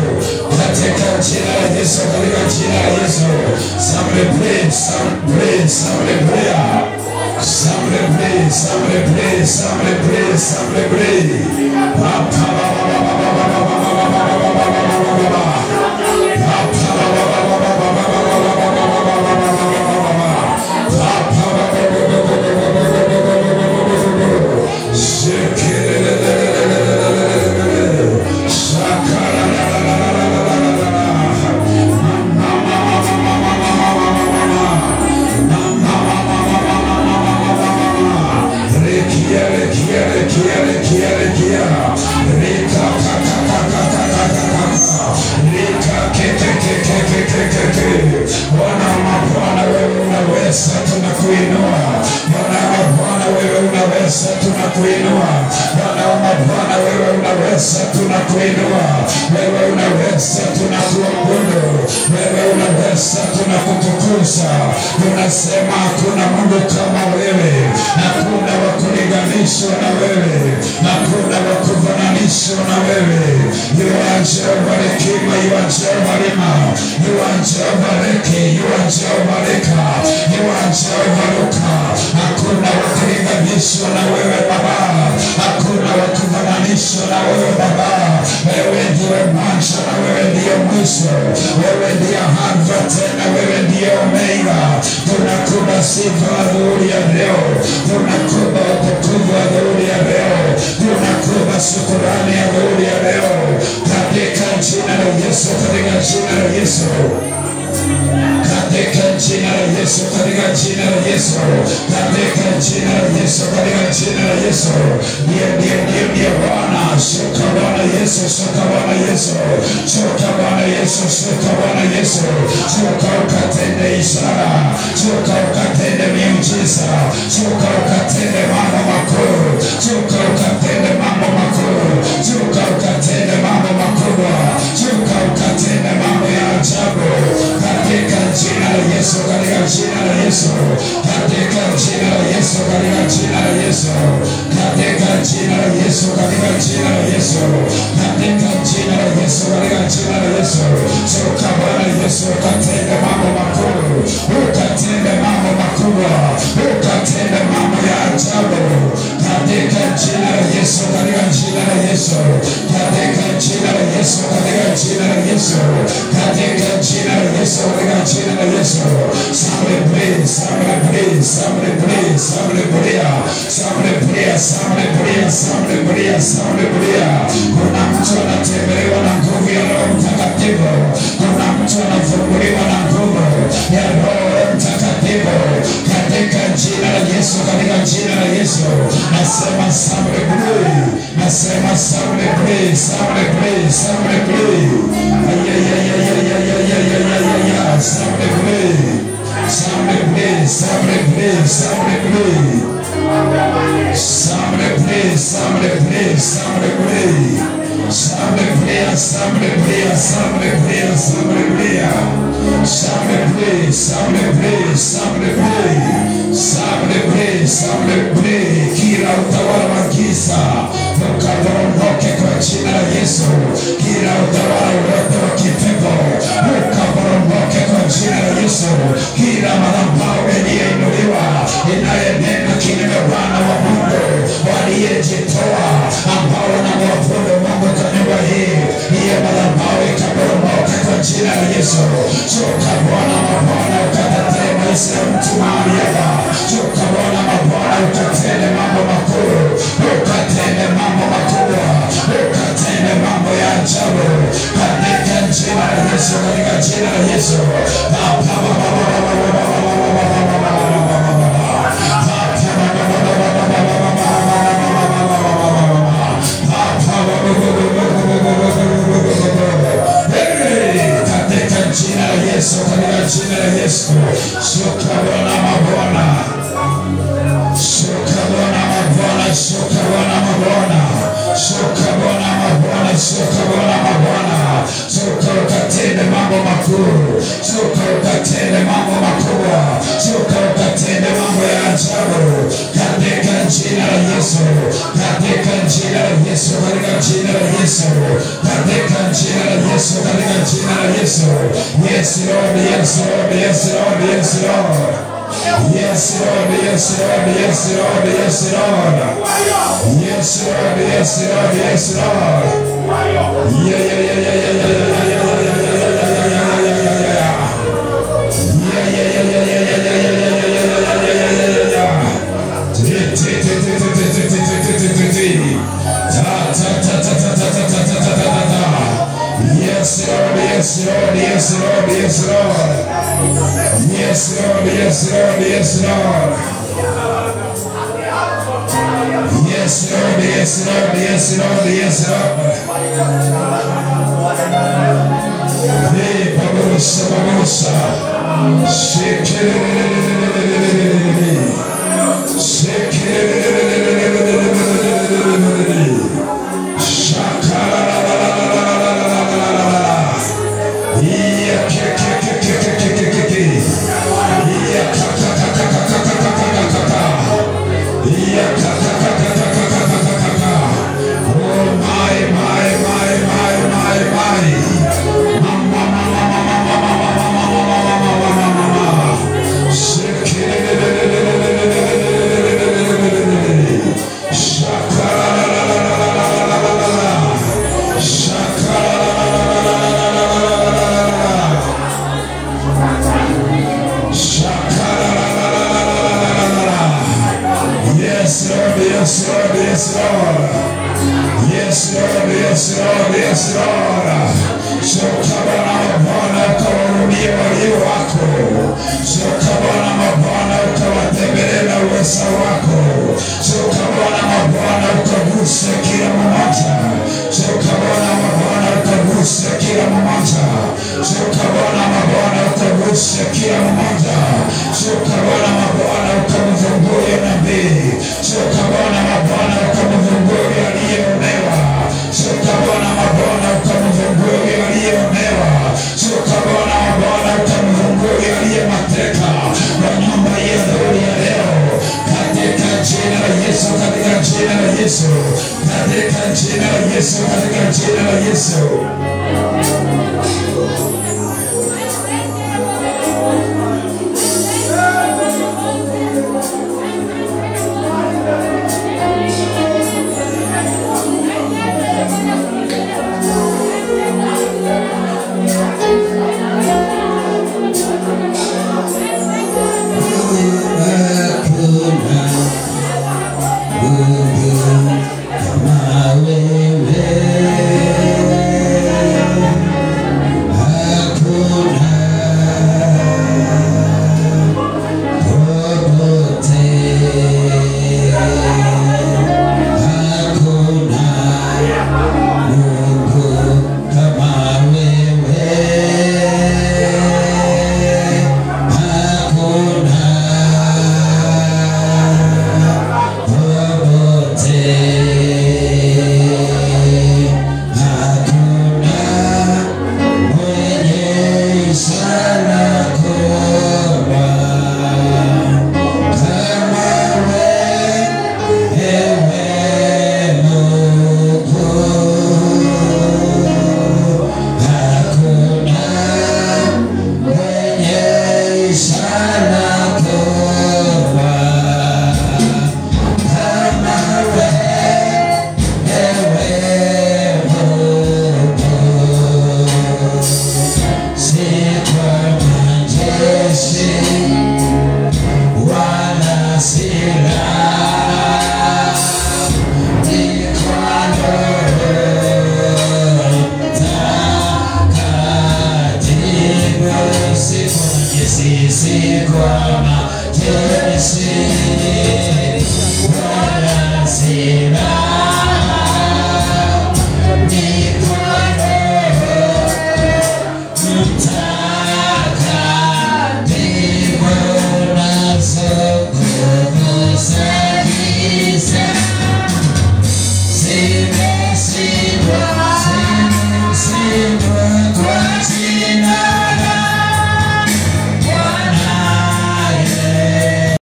E: katika jina la Yesu, katika jina la Yesu. Somebody pray, somebody pray, somebody pray. Somebody pray, somebody pray, somebody pray, somebody pray. Pa pa ba ba ba ba ba ba ba ba ba ba ba ba ba ba ba. Pa pa ba ba ba ba ba ba ba ba ba ba ba ba ba ba ba ba. Pa pa ba ba ba ba ba ba ba ba ba ba ba ba ba. Bwana Bwana, wewe unaweza, tunakuinua. Bwana Bwana, wewe unaweza, tunakuinua. Bwana Bwana, wewe unaweza, tunakuinua. Wewe unaweza, tunakuabudu. Wewe unaweza, tunakutukuza. Tunasema hakuna Mungu kama wewe, hakuna wa kulinganishwa na wewe, hakuna wa kufananishwa na wewe. You are Jehovah Rekima, you are Jehovah Rima, you are Jehovah Reki, you are Jehovah Reka, you are Jehovah Ruka. Hakuna wa kulinganishwa na wewe Baba, hakuna wa kufananishwa na wewe Baba. Wewe ndiye mwanzo na wewe ndiye mwisho, wewe ndiye Alfa tena wewe ndiye Omega. Tunakupa sifa adhuhuri ya leo, tunakupa utukufu adhuhuri ya leo, tunakupa shukrani adhuhuri ya leo, katika jina la Yesu, katika jina la Yesu, katika jina la Yesu, katika jina la Yesu, katika jina la Yesu, katika jina la Yesu. Ndiye, ndiye, ndiye, ndiye Bwana. Shuka Bwana Yesu, shuka Bwana Yesu, shuka Bwana Yesu, shuka Bwana Yesu, shuka ukatende ishara, shuka ukatende miujiza, shuka ukatende mambo makuu, shuka ukatende mambo makuu, shuka ukatende mambo makubwa, shuka ukatende mambo ya ajabu, katika jina la Yesu, katika jina la Yesu, katika jina la Yesu, katika jina la Yesu, katika jina la Yesu, katika jina la Yesu, katika jina la Yesu, katika jina la Yesu. Shuka Bwana Yesu, ukatende mambo makuu, ukatende mambo makubwa, ukatende mambo ya ajabu, katika jina la Yesu, katika jina la Yesu, katika jina la Yesu, katika jina la Yesu, katika jina la Yesu, katika jina la Yesu. Somebody pray, somebody pray, somebody pray, somebody pray, somebody pray, somebody pray, somebody pray, somebody pray. Kuna mtu anatembelewa na nguvu ya Roho Mtakatifu, kuna mtu anafunguliwa na nguvu ya Roho Mtakatifu, katika jina la Yesu, katika jina la Yesu. Nasema somebody pray, nasema somebody pray, somebody pray, somebody pray. Ay ay ay ay ay ay ay ay ay ay ay. Somebody pray, somebody pray, somebody pray, somebody pray. Somebody pray, somebody pray, somebody pray. Somebody pray, somebody pray, somebody pray, somebody pray. Somebody pray, somebody pray, somebody pray. Somebody pray, somebody pray. Kila utawala wa giza ukaporomoke kwa jina la Yesu. Kila utawala wote wa kipepo ukaporomoke kwa jina la Yesu. Kila madhabahu iliyoinuliwa inayenena kinyume wana wa Mungu waliyejitoa ambao wanamwabudu Mungu kwa nyumba hii, hiyo madhabahu ikaporomoke kwa jina la Yesu. Shuka Bwana mabwana ukatetee maisha ya mtu mahali hapa. Shuka Bwana mabwana ukatende mambo makuu, ukatende mambo makubwa, ukatende mambo ya ajabu, katika jina la Yesu, katika jina la Yesu. Pa pa pa pa pa pa pa pa pa pa pa pa katika jina la Yesu, katika jina la Yesu. Shuka Bwana mabwana, shuka Bwana mabwana, shuka Bwana mabwana, shuka Bwana mabwana, shuka Bwana mabwana, shuka ukatende mambo makuu, shuka ukatende mambo makubwa, shuka ukatende mambo ya ajabu, katika jina la Yesu, katika jina jina la Yesu, katika jina la Yesu, katika jina la Yesu, katika jina la Yesu. Yes Lord, yes Lord, yes Lord, yes Lord. Yes Lord, yes Lord, yes Lord, yes Lord. Yes Lord, yes Lord, yes Lord. Yeah, yeah, yeah, yeah, yeah, yeah, yeah, yeah, yeah, yeah, yeah, yeah. Yeah, yeah, yeah, yeah, yeah, yeah, yeah, yeah, yeah, yeah, yeah, yeah, yeah. T T T T T T T T T T T. Ta ta ta ta ta ta ta ta ta ta ta ta. Yes Lord, yes Lord, yes Lord, yes Lord. Yes Lord, yes Lord, yes Lord. Yes Lord, yes Lord, yes Lord, yes Lord. Hey, babusa, babusa. Yes, Lord, yes, Lord, yes, Lord. Yes, Lord, yes, Lord, yes, Lord. Shuka Bwana Bwana ukawahurumie walio wako. Shuka Bwana Bwana ukawatembelee na uweza wako. Shuka Bwana Bwana ukaguse kila mmoja. Shuka Bwana Bwana ukaguse kila mmoja. Shuka Bwana Bwana ukaguse kila mmoja. Shuka Bwana Bwana ukamvungue nabii. Shuka Bwana Bwana ukamvungue aliyeonewa. Shuka Bwana Bwana ukamvungue aliyeonewa. Shuka Bwana Bwana ukamvungue aliye mateka kwa nyumba yetu ya leo. Katika jina la Yesu, katika jina la Yesu, katika jina la Yesu, katika jina la Yesu.